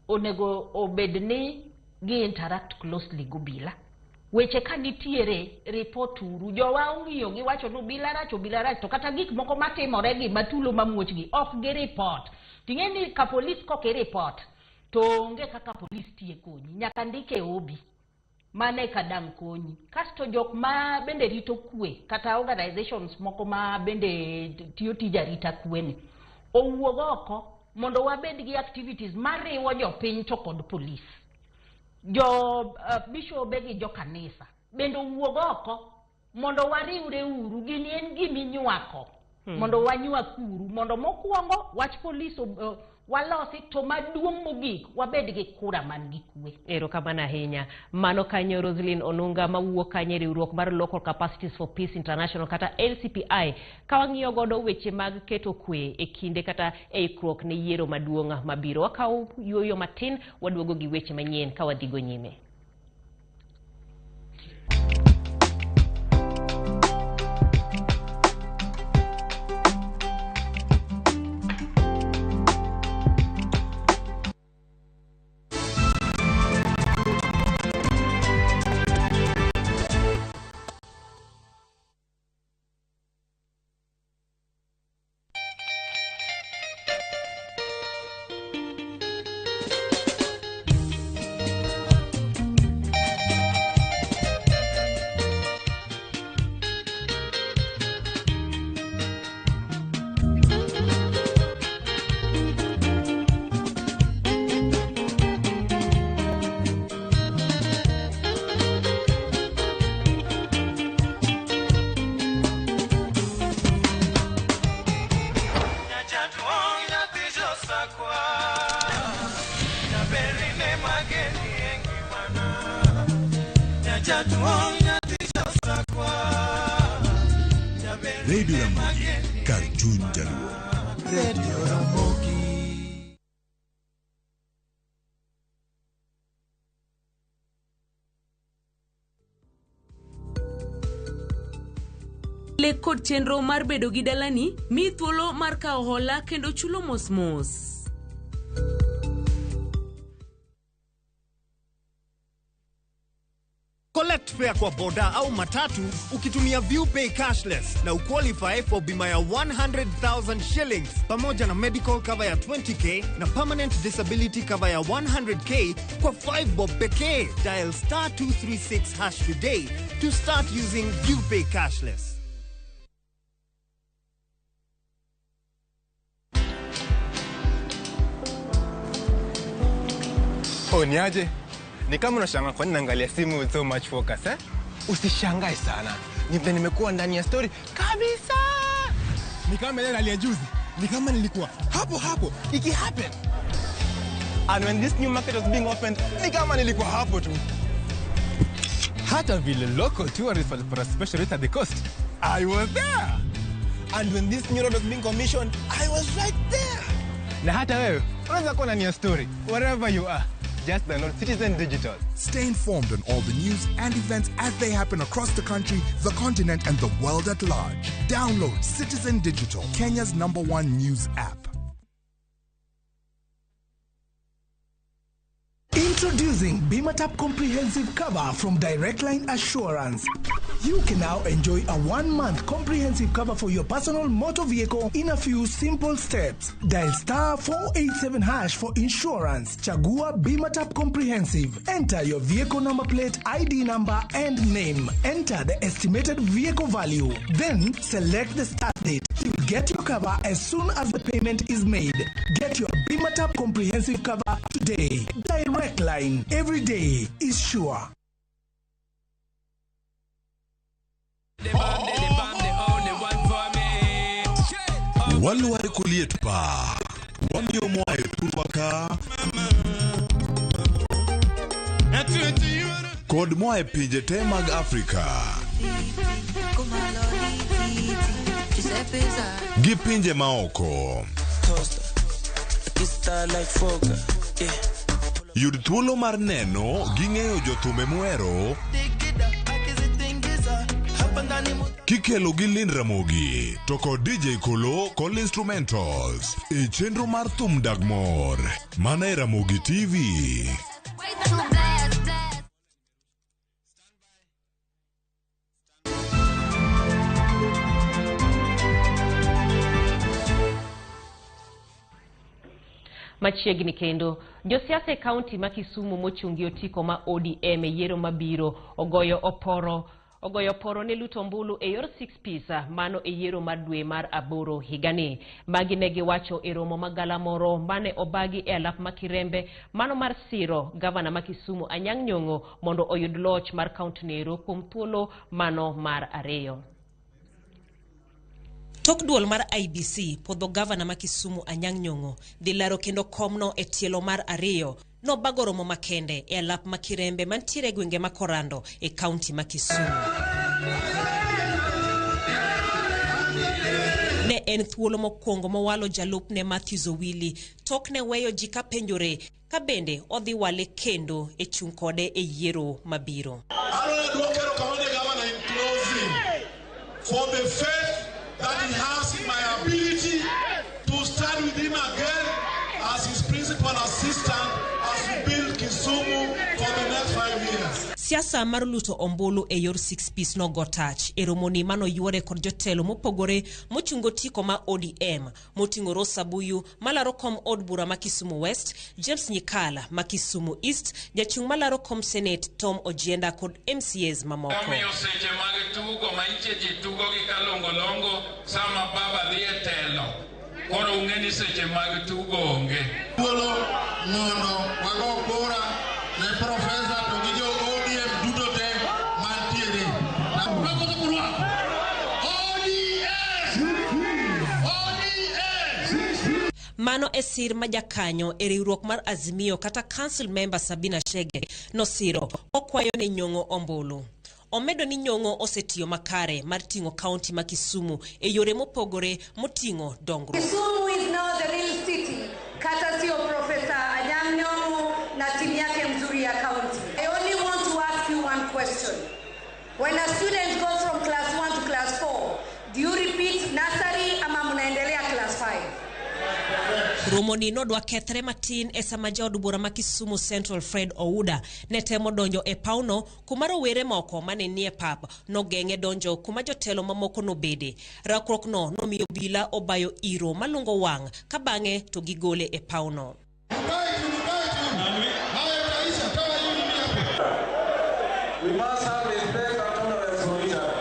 [SPEAKER 28] onego obed ni gi interact closely gi obila. Weche ka nitiere, report uru. Jowa ong'iyo giwacho ni obila rach, obila rach, to kata gik moko matimore gi matulo mamuoch gi ok gi report. Ting'e ni ka polis kok i report to onge kaka polis tiye konyi, nyaka ndike obi. Mano eka dang' konyi. Kasto jok ma bende rito kwe kata organizations moko ma bende tiyo tij arita kwe ni owuog oko mondo wabed gi activities mariwo jopiny to kod polis. Jo bishobe gi jo kanisa bende owuog oko mondo wariwre uru. Gini en giminywako mondo wanywak uru, mondo mokwongo wach polis walosi, to maduong' mogik wabed gi kura man gi kwe.
[SPEAKER 1] Erokamano ahinya. Mano kanyo Roselyn Onunga mawuok kanyo e riwruok mar Local Capacities for Peace International kata LCPI, ka wang'iyo godo weche mag keto kwe e kinde kata e ikruok ne yiero maduong' mabiro. Wakawo yueyo matin, waduogo gi weche manyien ka wadhigo nyime.
[SPEAKER 23] Radio Ramogi, kar chuny jaluo.
[SPEAKER 2] Radio Ramogi.
[SPEAKER 5] Lek kod chenro mar bedo gi dalani miyi thuolo mar kawo hola kendo chulo mos mos.
[SPEAKER 22] Collect fare kwa boda au matatu ukitumia ViewPay cashless na uqualify for bima ya 100,000 shillings pamoja na medical cover ya 20k na permanent disability cover ya 100k kwa 5 bob pekee. Dial star 236 hash today to start using ViewPay cashless.
[SPEAKER 6] Oh, niaje? Ni kama unashangaa kwa nini naangalia simu with so much focus, eh? Usishangae sana. Ni vile nimekuwa ndani ya story kabisa. Ni kama ile hali ya juzi. Ni kama nilikuwa hapo hapo iki happen. And when this new market was being opened, ni kama nilikuwa hapo tu. Hata vile local tourists walipata special rate at the coast, I was there. And when this new road was being commissioned, I was right there. Na hata wewe unaweza kuwa ndani ya story wherever you are. Just download Citizen Digital.
[SPEAKER 23] Stay informed on all the news and events as they happen across the country, the continent, and the world at large. Download Citizen Digital, Kenya's #1 news app.
[SPEAKER 7] Introducing Bimatap Comprehensive Cover from Direct Line Assurance. You can now enjoy a 1-month comprehensive cover for your personal motor vehicle in a few simple steps. Dial star 487 hash for insurance. Chagua Bimatap Comprehensive. Enter your vehicle number plate, ID number, and name. Enter the estimated vehicle value. Then select the start date. You'll get your cover as soon as the payment is made. Get your Bimatap Comprehensive Cover today. Direct Line. Every day is sure.
[SPEAKER 23] Walwar kuliet pa. Wamiyo moa e thurwa ka. Kod moa e pinje te mag Afrika. Gi pinje maoko. Yud thuolo mar neno gi ng'eyo jothumbe muhero kikelo gi Lynn Ramogi to kod DJ Kolo kod instrumentals e chenro mar thum dag mor mana e Ramogi TV.
[SPEAKER 1] Machiegni kendo, josiasa e kaunti ma Kisumu mochung' gi otiko ma ODM e yiero mabiro ogoyo oporo ne luto ombulu e yor 6 piece mano e yiero mar dwe mar 8 higani. Magi ne giwacho e romo magala moro mane obagi e alap ma Kirembe mano mar siro gavana ma Kisumu Anyang' Nyong'o mondo oyud loch mar kaunti nero kuom thuolo mano mar 2. Tok duol mar IBC podho gavana ma Kisumu Anyang' Nyong'o dhi laro kendo komno e tielo mar 2 nobago romo makende e alap ma Kirembe mantiere e gwenge ma Korando e kaunti ma Kisumu. Ne en thuolo mokwongo mowalo jalupne Matthew Owili tok ne weyo ji ka penjore ka bende odhi wale kendo e chung' kode e yiero mabiro.
[SPEAKER 9] For the faith that he has in my ability to stand with him again as his principal assistant as we build Kisumu for the next 5 years.
[SPEAKER 1] Siasa mar luto ombulu e yor 6 piece nogo tach e romoni manoyuore kod jotelo mopogore mochungo tiko ma ODM moting'o Rosa Buyu malaro kom od bura ma Kisumu West, James Nyikala ma Kisumu East, jachung' malaro kom Senate Tom Ojienda kod MCAs mamoko.
[SPEAKER 13] Omiyo seche mag tugo ma iche ji tugo gi kalongolongo sama baba dhi e telo. Koro ung'e ni seche mag tugo onge.
[SPEAKER 10] Thuolo mondo wago kura ne profesa to gi jo ODM duto te mantiere.
[SPEAKER 1] Mano e sir ma jakanyo e riwruok mar Azimio kata council member Sabina Shege nosiro okwayo ne Nyong'o ombulu. Omedo ni Nyong'o osetiyo makare mar ting'o kaunti ma Kisumu e yore mopogore moting'o dongruok.
[SPEAKER 8] Kisumu is now the real city, courtesy of Professor Anyang' Nyong'o na timu yake mzuri ya county. I only want to ask you one question. When a student goes from class 1 to class 4, do you repeat nursery ama mnaendelea class 5?
[SPEAKER 1] Romoni nodwa kethre matin e sama jaod bura ma Kisumu Central Fred Ouda ne temo donjo e pawno kuma rowere moko mane nie pap nogeng'e donjo kuma jotelo mamoko nobede. Rakruok no nomiyo obila obayo iro malungo wang' ka bang'e to gigole e pawno.
[SPEAKER 11] We must have respect and tolerance for each other.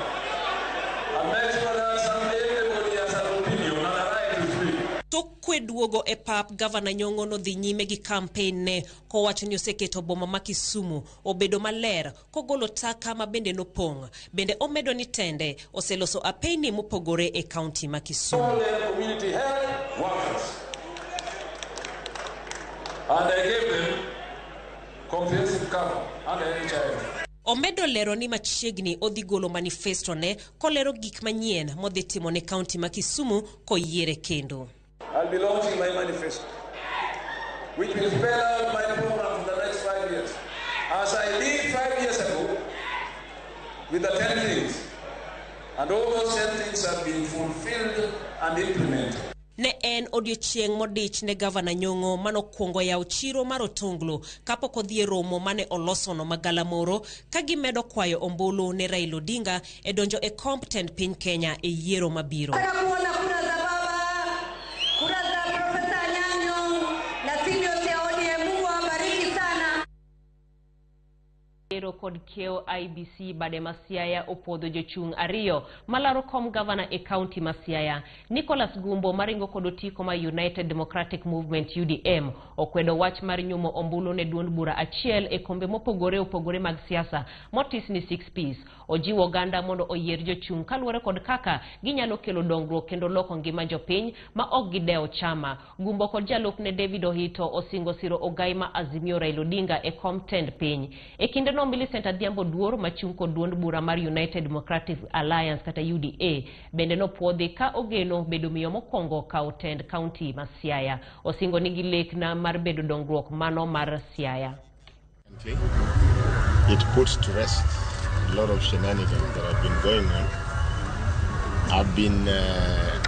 [SPEAKER 11] And make sure that everybody has an opinion and a right to speak.
[SPEAKER 1] Tok kwe duogo e pap, Gavana Nyong'o nodhi nyime gi kampen ne kowacho ni oseketo boma ma Kisumu obedo maler kogolo taka ma bende nopong'. Bende omedo ni tende oseloso apeyni mopogore e kaunti ma Kisumu.
[SPEAKER 11] All their community health workers. And I gave them comprehensive cover under NHIF.
[SPEAKER 1] Omedo lero ni machiegni odhi golo manifesto ne kolero gik manyien modhi timo ne kaunti ma Kisumu koyiere kendo.
[SPEAKER 11] I'll be launching my manifesto, which will spell out my program for the next 5 years. As I did 5 years ago with the 10 things. And all those 10 things have been fulfilled and implemented.
[SPEAKER 1] Ne en odiochieng' modich ne Gavana Nyong'o manokwongo yawo chiro mar Otonglo kapok odhi e romo mane olosono magalamoro ka gimedo kwayo ombulu ne Raila Odinga e donjo e komb tend piny Kenya e yiero mabiro.
[SPEAKER 8] Nataka kuona kura za baba, kura za Profesa Anyang' Nyong'o na timu yote ya ODM. Mungu awabariki sana.
[SPEAKER 1] Ero kod kiewo IEBC bade ma Siaya opuodho jochung' ariyo malaro kom gavana e kaunti ma Siaya. Nicholas Gumbo maringo kod otiko ma United Democratic Movement UDM okwedo wach mar nyumo ombulu ne duond bura achiel e kombe mopogore opogore mag siasa motis ni 6 Ps. Ojiwo oganda mondo oyier jochung' kaluwore kod kaka ginyalo kelo dongruok kendo loko ngima jopiny ma ok gidewo chama. Gumbo kod jalupne David Ohito osingo siro ogai ma Azimio Raila Odinga e kom tend piny. E kindeno Millicent Adhiambo Duor machung' kod duond bura mar United Democratic Alliance kata UDA bende nopuodhi ka ogeno bedo miyo mokwongo kawo tend kaunti ma Siaya. Osingo ni gi lek na mar bedo dongruok mano mar Siaya.
[SPEAKER 12] It puts to rest a lot of shenanigans that have been going on. I've been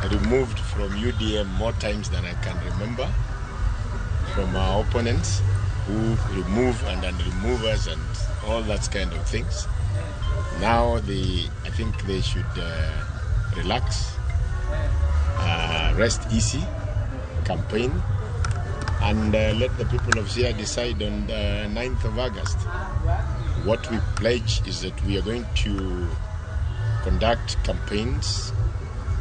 [SPEAKER 12] removed from UDM more times than I can remember from our opponents who remove and unremove us and all that kind of things. Now I think they should relax, rest easy, campaign, and let the people of Siaya decide on the 9th of August. What we pledge is that we are going to conduct campaigns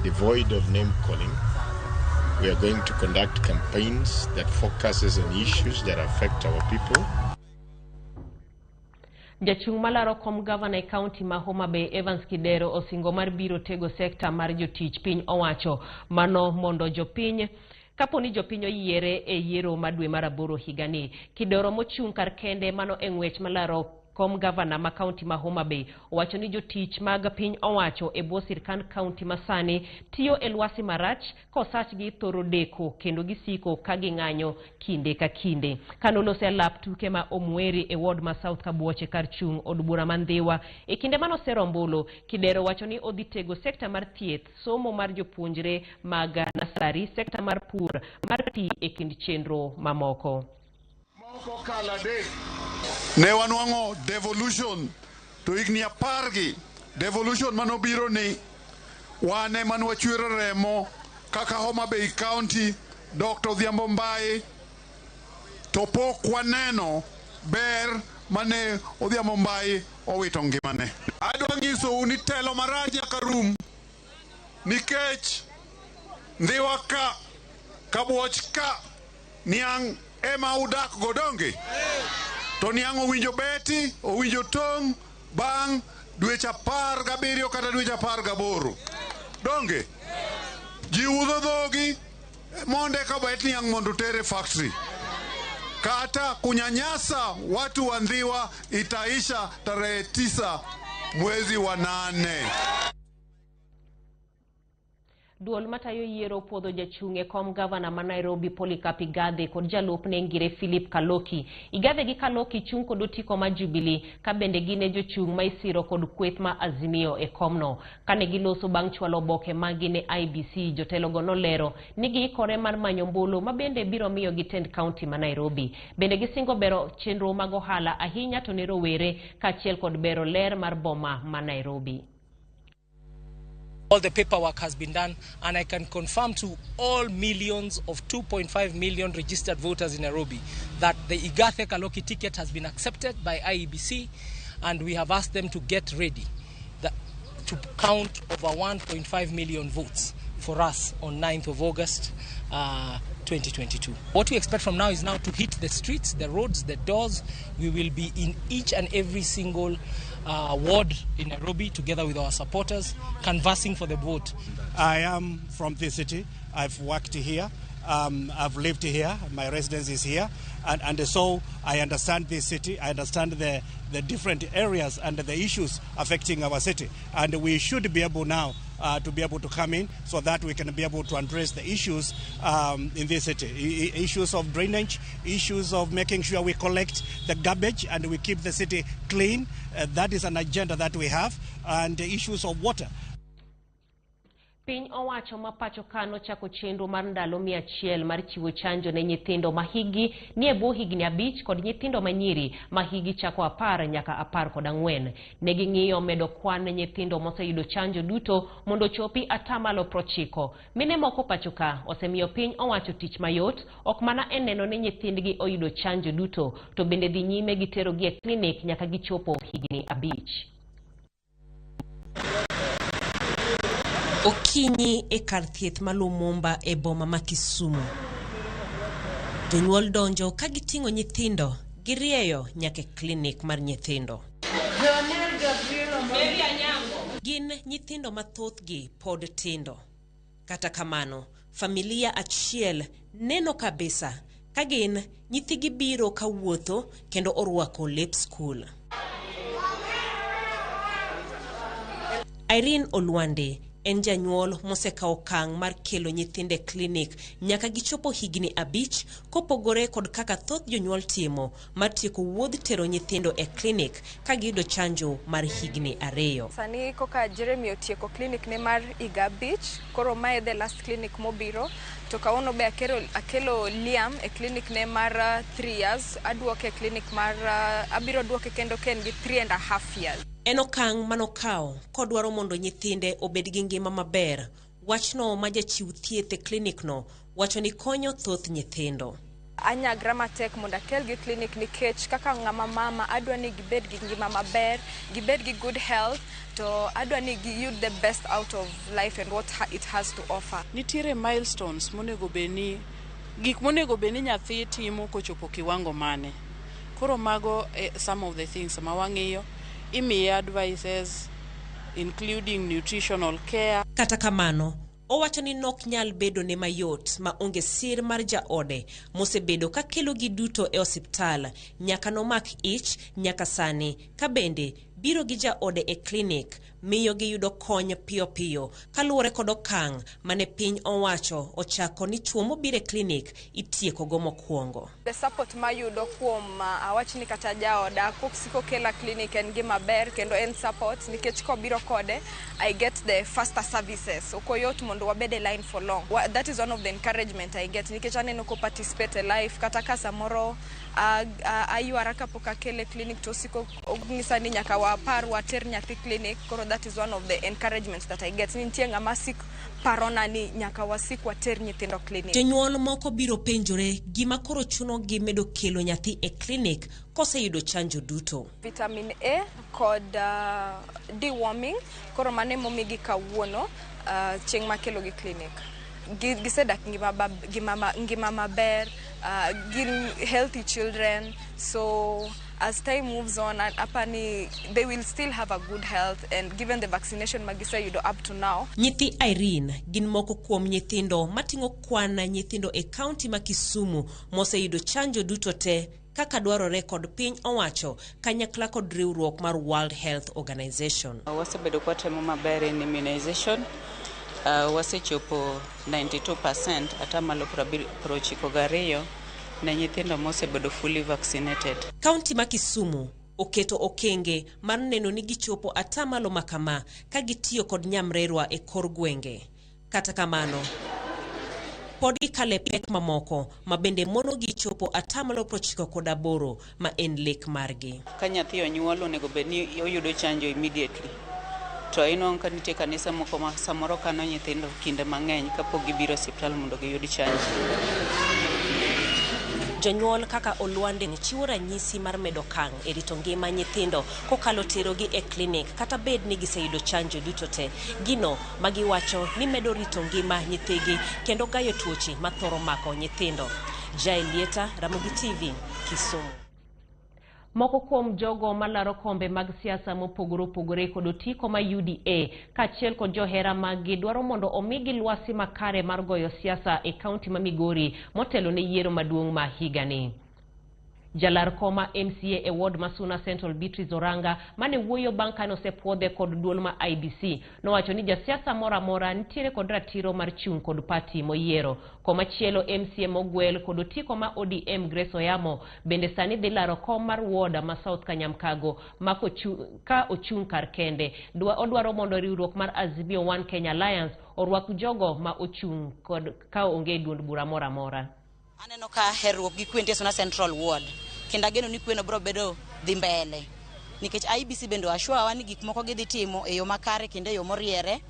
[SPEAKER 12] devoid of name calling. We are going to conduct campaigns that focuses on issues that affect our people.
[SPEAKER 1] Jachung' malaro kom gavana e kaunti ma Homa Bay Evans Kidero osingo mar biro tego sekta mar jotich piny owacho mano mondo jopiny kapo ni jopiny oyiere e yiero ma dwe mar aboro higani. Kidero mochung' kar kende mano e ng'wech malaro kom gavana ma kaunti ma Homa Bay owacho ni jotich mag piny owacho e bwo sirkand kaunti masani tiyo e lwasi marach kosachgi thoro deko kendo gisiko ka ging'anyo kinde ka kinde. Kanoloso e lap tuke ma Omweri e ward ma South Kabuoche kar chung' od bura ma Ndhiwa e kinde manosero ombulu, Kidero wacho ni odhi tego sekta mar thieth, somo mar jopuonjre mag nasari, sekta mar pur, mar pi e kind chenro mamoko.
[SPEAKER 10] Ne wanwang'o devolution to higni apar gi devolution manobiro ni wan ema ne wachwero remo kaka Homa Bay County, Dr. Odhiambo Mbai, to pok waneno ber mane Odhiambo Mbai owito ngimane. Adwa nyisou ni telo marach nyaka rum nikech Ndhiwa ka, Kabuoch ka, niang' ema udak go donge? To niang' owinjo beti, owinjo tong' bang' dweche 17 kata dweche 18. Donge? Ji udho dhogi mondo eka bet niang' mondo oter e factory. Kata kunyanyasa watu wa Ndhiwa itaisha tarehe 9 mwezi wa 8.
[SPEAKER 1] Duol matayo yiero puodho jachung' e kom gavana ma Nairobi Polycarp Igathe kod jalupne Ngire Philip Kaloki. Igathe gi Kaloki chung' kod otiko ma Jubilee ka bende gin e jochung' ma isiro kod kweth ma Azimio e komno. Kane giloso bang' chwalo oboke maggi ne IEBC, jotelogo nolero ni giikore mar manyo ombulu ma bende biro miyo gitend kaunti ma Nairobi. Bende gisingo bero chenro mag ohala ahinya to ne rowere kaachiel kod bero ler mar boma ma Nairobi.
[SPEAKER 4] All the paperwork has been done, and I can confirm to all millions of 2.5 million registered voters in Nairobi that the Igathe Kaloki ticket has been accepted by IEBC, and we have asked them to get ready to count over 1.5 million votes for us on 9th of August 2022. What we expect from now is now to hit the streets, the roads, the doors. We will be in each and every single ward in Nairobi together with our supporters, canvassing for the vote.
[SPEAKER 14] I am from this city. I've worked here. I've lived here. My residence is here. And so I understand this city. I understand the different areas and the issues affecting our city. And we should be able now to be able to come in so that we can be able to address the issues in this city. Issues of drainage, issues of making sure we collect the garbage and we keep the city clean. That is an agenda that we have. And the issues of water.
[SPEAKER 1] Piny owacho ma pacho ka nochako chenro mar ndalo 100 mar chiwo chanjo ne nyithindo ma higi ni e bwo higni 5 kod nyithindo ma nyiri ma higi chako 10 nyaka 14. Ne ging'iyo medo kwan nyithindo moseyudo chanjo duto mondo ochopi 90%. Mine moko pacho ka osemiyo piny owacho tich mayot ok mana e neno ni nyithindgi oyudo chanjo duto to bende dhi nyime giterogi e klinik nyaka gichopo higni 5. Okinyi e kar thieth ma Lumumba e boma ma Kisumu. Jonyuol donjo ka giting'o nyithindo, girieyo nyaka e klinik mar nyithindo. Gin nyithindo ma thothgi pod tindo. Kata kamano, familia achiel neno kabisa ka gin nyithigi biro ka wuotho kendo orwako lep skul. Irene Olwande en janyuol mosekawo okang' mar kelo nyithinde klinik nyaka gichopo higni 5 kopogore kod kaka thoth jonyuol timo mar tieko wuodh tero nyithindo e klinik ka giyudo chanjo mar higni 2.
[SPEAKER 15] Sani koka Jeremy otieko klinik ne mar higa 5, koro mae the last clinic mobiro, to kawuono be akelo Liam e klinik ne mar 3 years, aduoke klinik mar abiro duoke kendo ken gi 3.5 years.
[SPEAKER 1] En okang' manokawo kodwaro mondo nyithinde obed gi ngima maber. Wachno ma jachiw thieth e klinikno wacho ni konyo thoth nyithindo.
[SPEAKER 15] Anyagra matek mondo akelgi klinik nikech kaka ng'ama mama adwa ni gibed gi ngima maber, gibed gi good health, to adwa ni giyud the best out of life and what it has to offer.
[SPEAKER 16] Nitiere milestones monego bed ni gik monego bed ni nyathi timo kochopo kiwango mane. Koro mago some of the things ma wang'iyo. Imiye advices including nutritional care.
[SPEAKER 1] Kata kamano, owacho ni nok nyal bedo ne mayot ma onge sir mar jaode mosebedo ka kelo gi duto e osiptal nyaka nomak ich nyaka sani ka bende biro gi jaode e klinik miyo giyudo kony piyo piyo kaluwore kod okang' mane piny owacho ochako ni chuo mobiro e klinik itieko go mokwongo.
[SPEAKER 15] The support mayudo kuom awachni kata jaoda kosiko kela klinik en gima ber kendo en support nikech kobiro kode I get the faster services. Ok oyot mondo wabed e line for long. That is one of the encouragement I get nikech aneno ko participate e life kata ka samoro aywara kapok akele klinik to osiko onyisa ni nyaka wapar water nyathi klinik. Koro that is one of the encouragements that I get. Ni nitie ng'ama sik parona ni nyaka wasik water nyithindo klinik.
[SPEAKER 1] Jonyuol moko biro penjore gima koro chuno gi medo kelo nyathi e klinik koseyudo chanjo duto.
[SPEAKER 15] Vitamin A kod deworming, koro mano emomigi kawuono chieng' makelo gi klinik. Gisedak ngima maber, gin healthy children, so as time moves on, apani they will still have a good health, and given the vaccination magiseyudo up to now.
[SPEAKER 1] Nyithi Irene gin moko kuom nyithindo mating'o kwan nyithindo e kaunti ma Kisumu moseyudo chanjo duto te kaka dwarore kod piny owacho kanyakla kod riwruok mar World Health Organization.
[SPEAKER 3] Wasebedo kwatemo maber in immunization. Wasechopo 92%, atamalo 92 ne nyithindo mosebedo fully vaccinated.
[SPEAKER 1] Kaunti ma Kisumu oketo okenge mar neno ni gichopo atamalo makama ka gitiyo kod nyamrerwa e kor gwenge. Kata kamano, pod gikale pek mamoko ma bende mono gichopo atamalo 98 ma en lek margi.
[SPEAKER 3] Ka nyathi onyuol onego bed ni oyudo chanjo immediately. To inwang'o ka nitie kanisa moko ma samoro kano nyithindo kinde mang'eny kapok gibiro osiptal mondo giyud chanjo.
[SPEAKER 1] Jonyuol kaka Olwande chiwo ranyisi mar medo okang' e rito ngima nyithindo kokalo terogi e klinik kata bed ni giseyudo chanjo duto te. Gino ma giwacho ni medo rito ngima nyithigi kendo gayo tuoche mathoro mako nyithindo. Jael Lieta, Ramogi TV, Kisumu. Moko kuom jogo malaro kombe mag siasa mopogore opogore kod otiko ma UDA kaachiel kod johera maggi dwaro mondo omigi lwasi makare mar goyo siasa e kaunti ma Migori motelo ne yiero maduong' ma higani. Jalar koma MCA e ward ma Suna Central Beatrice Oranga mane wuoyo bang' kane osepuodhe kod duol ma IBC nowacho ni jasiasa moro amora nitiere kod ratiro mar chung' kod party moyiero. Komachielo MCA mogwel kod otiko ma ODM Grace Oyamo bende sani dhi laro kom mar ward ma South Kanyamkago ma ka ochung' kar kende. Odwaro mondo riwruok mar Azimio One Kenya Alliance orwak jogo ma ochung' kod ka onge duond bura moro amora.
[SPEAKER 17] Aneno ka herruok gi kwe nitie Suna Central Ward kendo ageno ni kweno biro bedo dhi mbele nikech IBC bende assure wa ni gik moko gidhi timo e yo makare kendo e yo moriere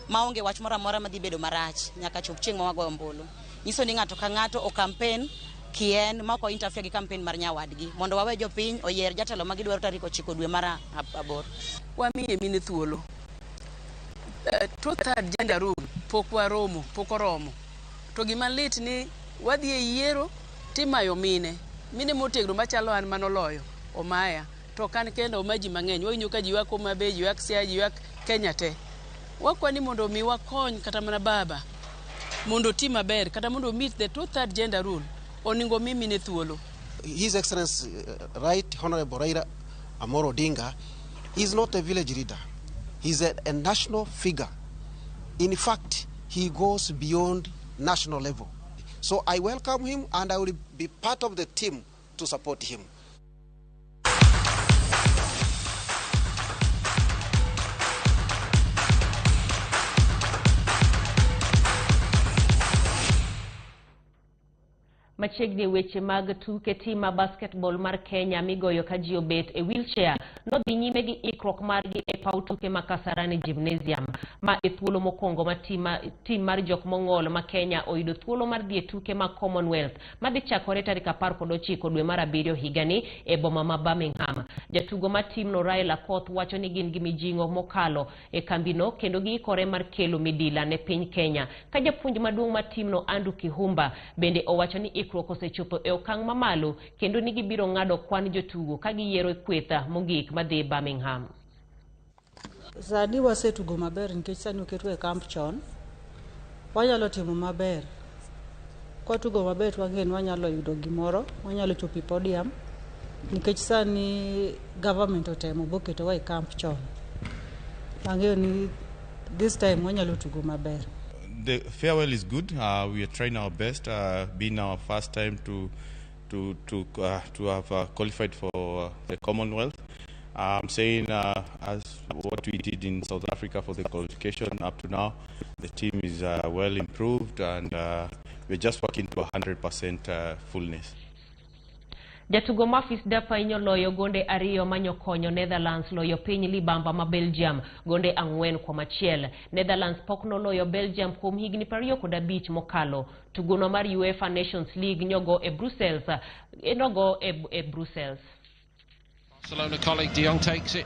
[SPEAKER 17] maonge wach moro amora madhi bedo marach nyaka chop chieng' ma wagoyo ombulu. Nyiso ni ng'ato ka ng'ato o campaign kien ma ok interfere gi campaign mar nyawadgi mondo wawe jopiny oyier jatelo ma gidwaro tarik 9 dwe mar 8.
[SPEAKER 18] Wamiye mine thuolo. Two-third gender rule pok waromo, pok oromo. To gima lit ni wadhi e yiero timayo mine. Mine motegno machalo an manoloyo omaya. To ok an kenda, oma ji mang'eny. Wawinjo ka ji ywak Homa Bay, ji ywak Siaya, ji ywak Kenya te. Wakwa ni mondo mi wakony kata mana baba mondo oti maber kata mondo meet the two-third gender rule onego mi mine thuolo.
[SPEAKER 19] His Excellency Right Honorable Raila Amolo Odinga is not a village leader. He's a national figure. In fact, he goes beyond national level. So I welcome him and I will be part of the team to support him.
[SPEAKER 1] Machiegni weche mag tuke. Tim ma basketball mar Kenya migoyo ka ji obet e wheelchair nodhi nyime gi ikruok margi e paw tuke ma Kasarani Gymnasium. Ma e thuolo mokwongo ma tim mar jok mong'ol ma Kenya oyudo thuolo mar dhi e tuke mag Commonwealth madhi chakore tarik 19 dwe mar 7 higani e boma ma Birmingham. Jatugo ma timno Rael Akoth wacho ni gin gi mijing'o mokalo e kambino kendo giikore mar kelo midila ne piny Kenya. Ka japuonj maduong' ma timno Andrew Kihumba bende owacho ni ikruok osechopo e okang' mamalo kendo ni gibiro ng'ado kwan jotugo ka giyiero kweth mogik madhi Birmingham.
[SPEAKER 20] Sani wasetugo maber nikech sani oketwa e camp chon. Wanyalo timo maber. Kwatugo maber to wang'e ni wanyalo yudo gimoro, wanyalo chopo e podium nikech sani government otemo boketowa e camp chon. Ang'eyo ni this time wanyalo tugo maber.
[SPEAKER 21] The farewell is good. We are trying our best. Being our first time to have qualified for the Commonwealth. I'm saying as what we did in South Africa for the qualification up to now, the team is well improved and we're just working to 100% fullness.
[SPEAKER 1] Jatugo Memphis Depay noloyo gonde ariyo manyokonyo Netherlands loyo piny libamba ma Belgium gonde 4-1. Netherlands pok noloyo Belgium kuom higni 25 mokalo. Tugono mar UEFA Nations League nyogo e Brussels, nogo e Brussels.
[SPEAKER 13] Barcelona colleague De Jong takes it.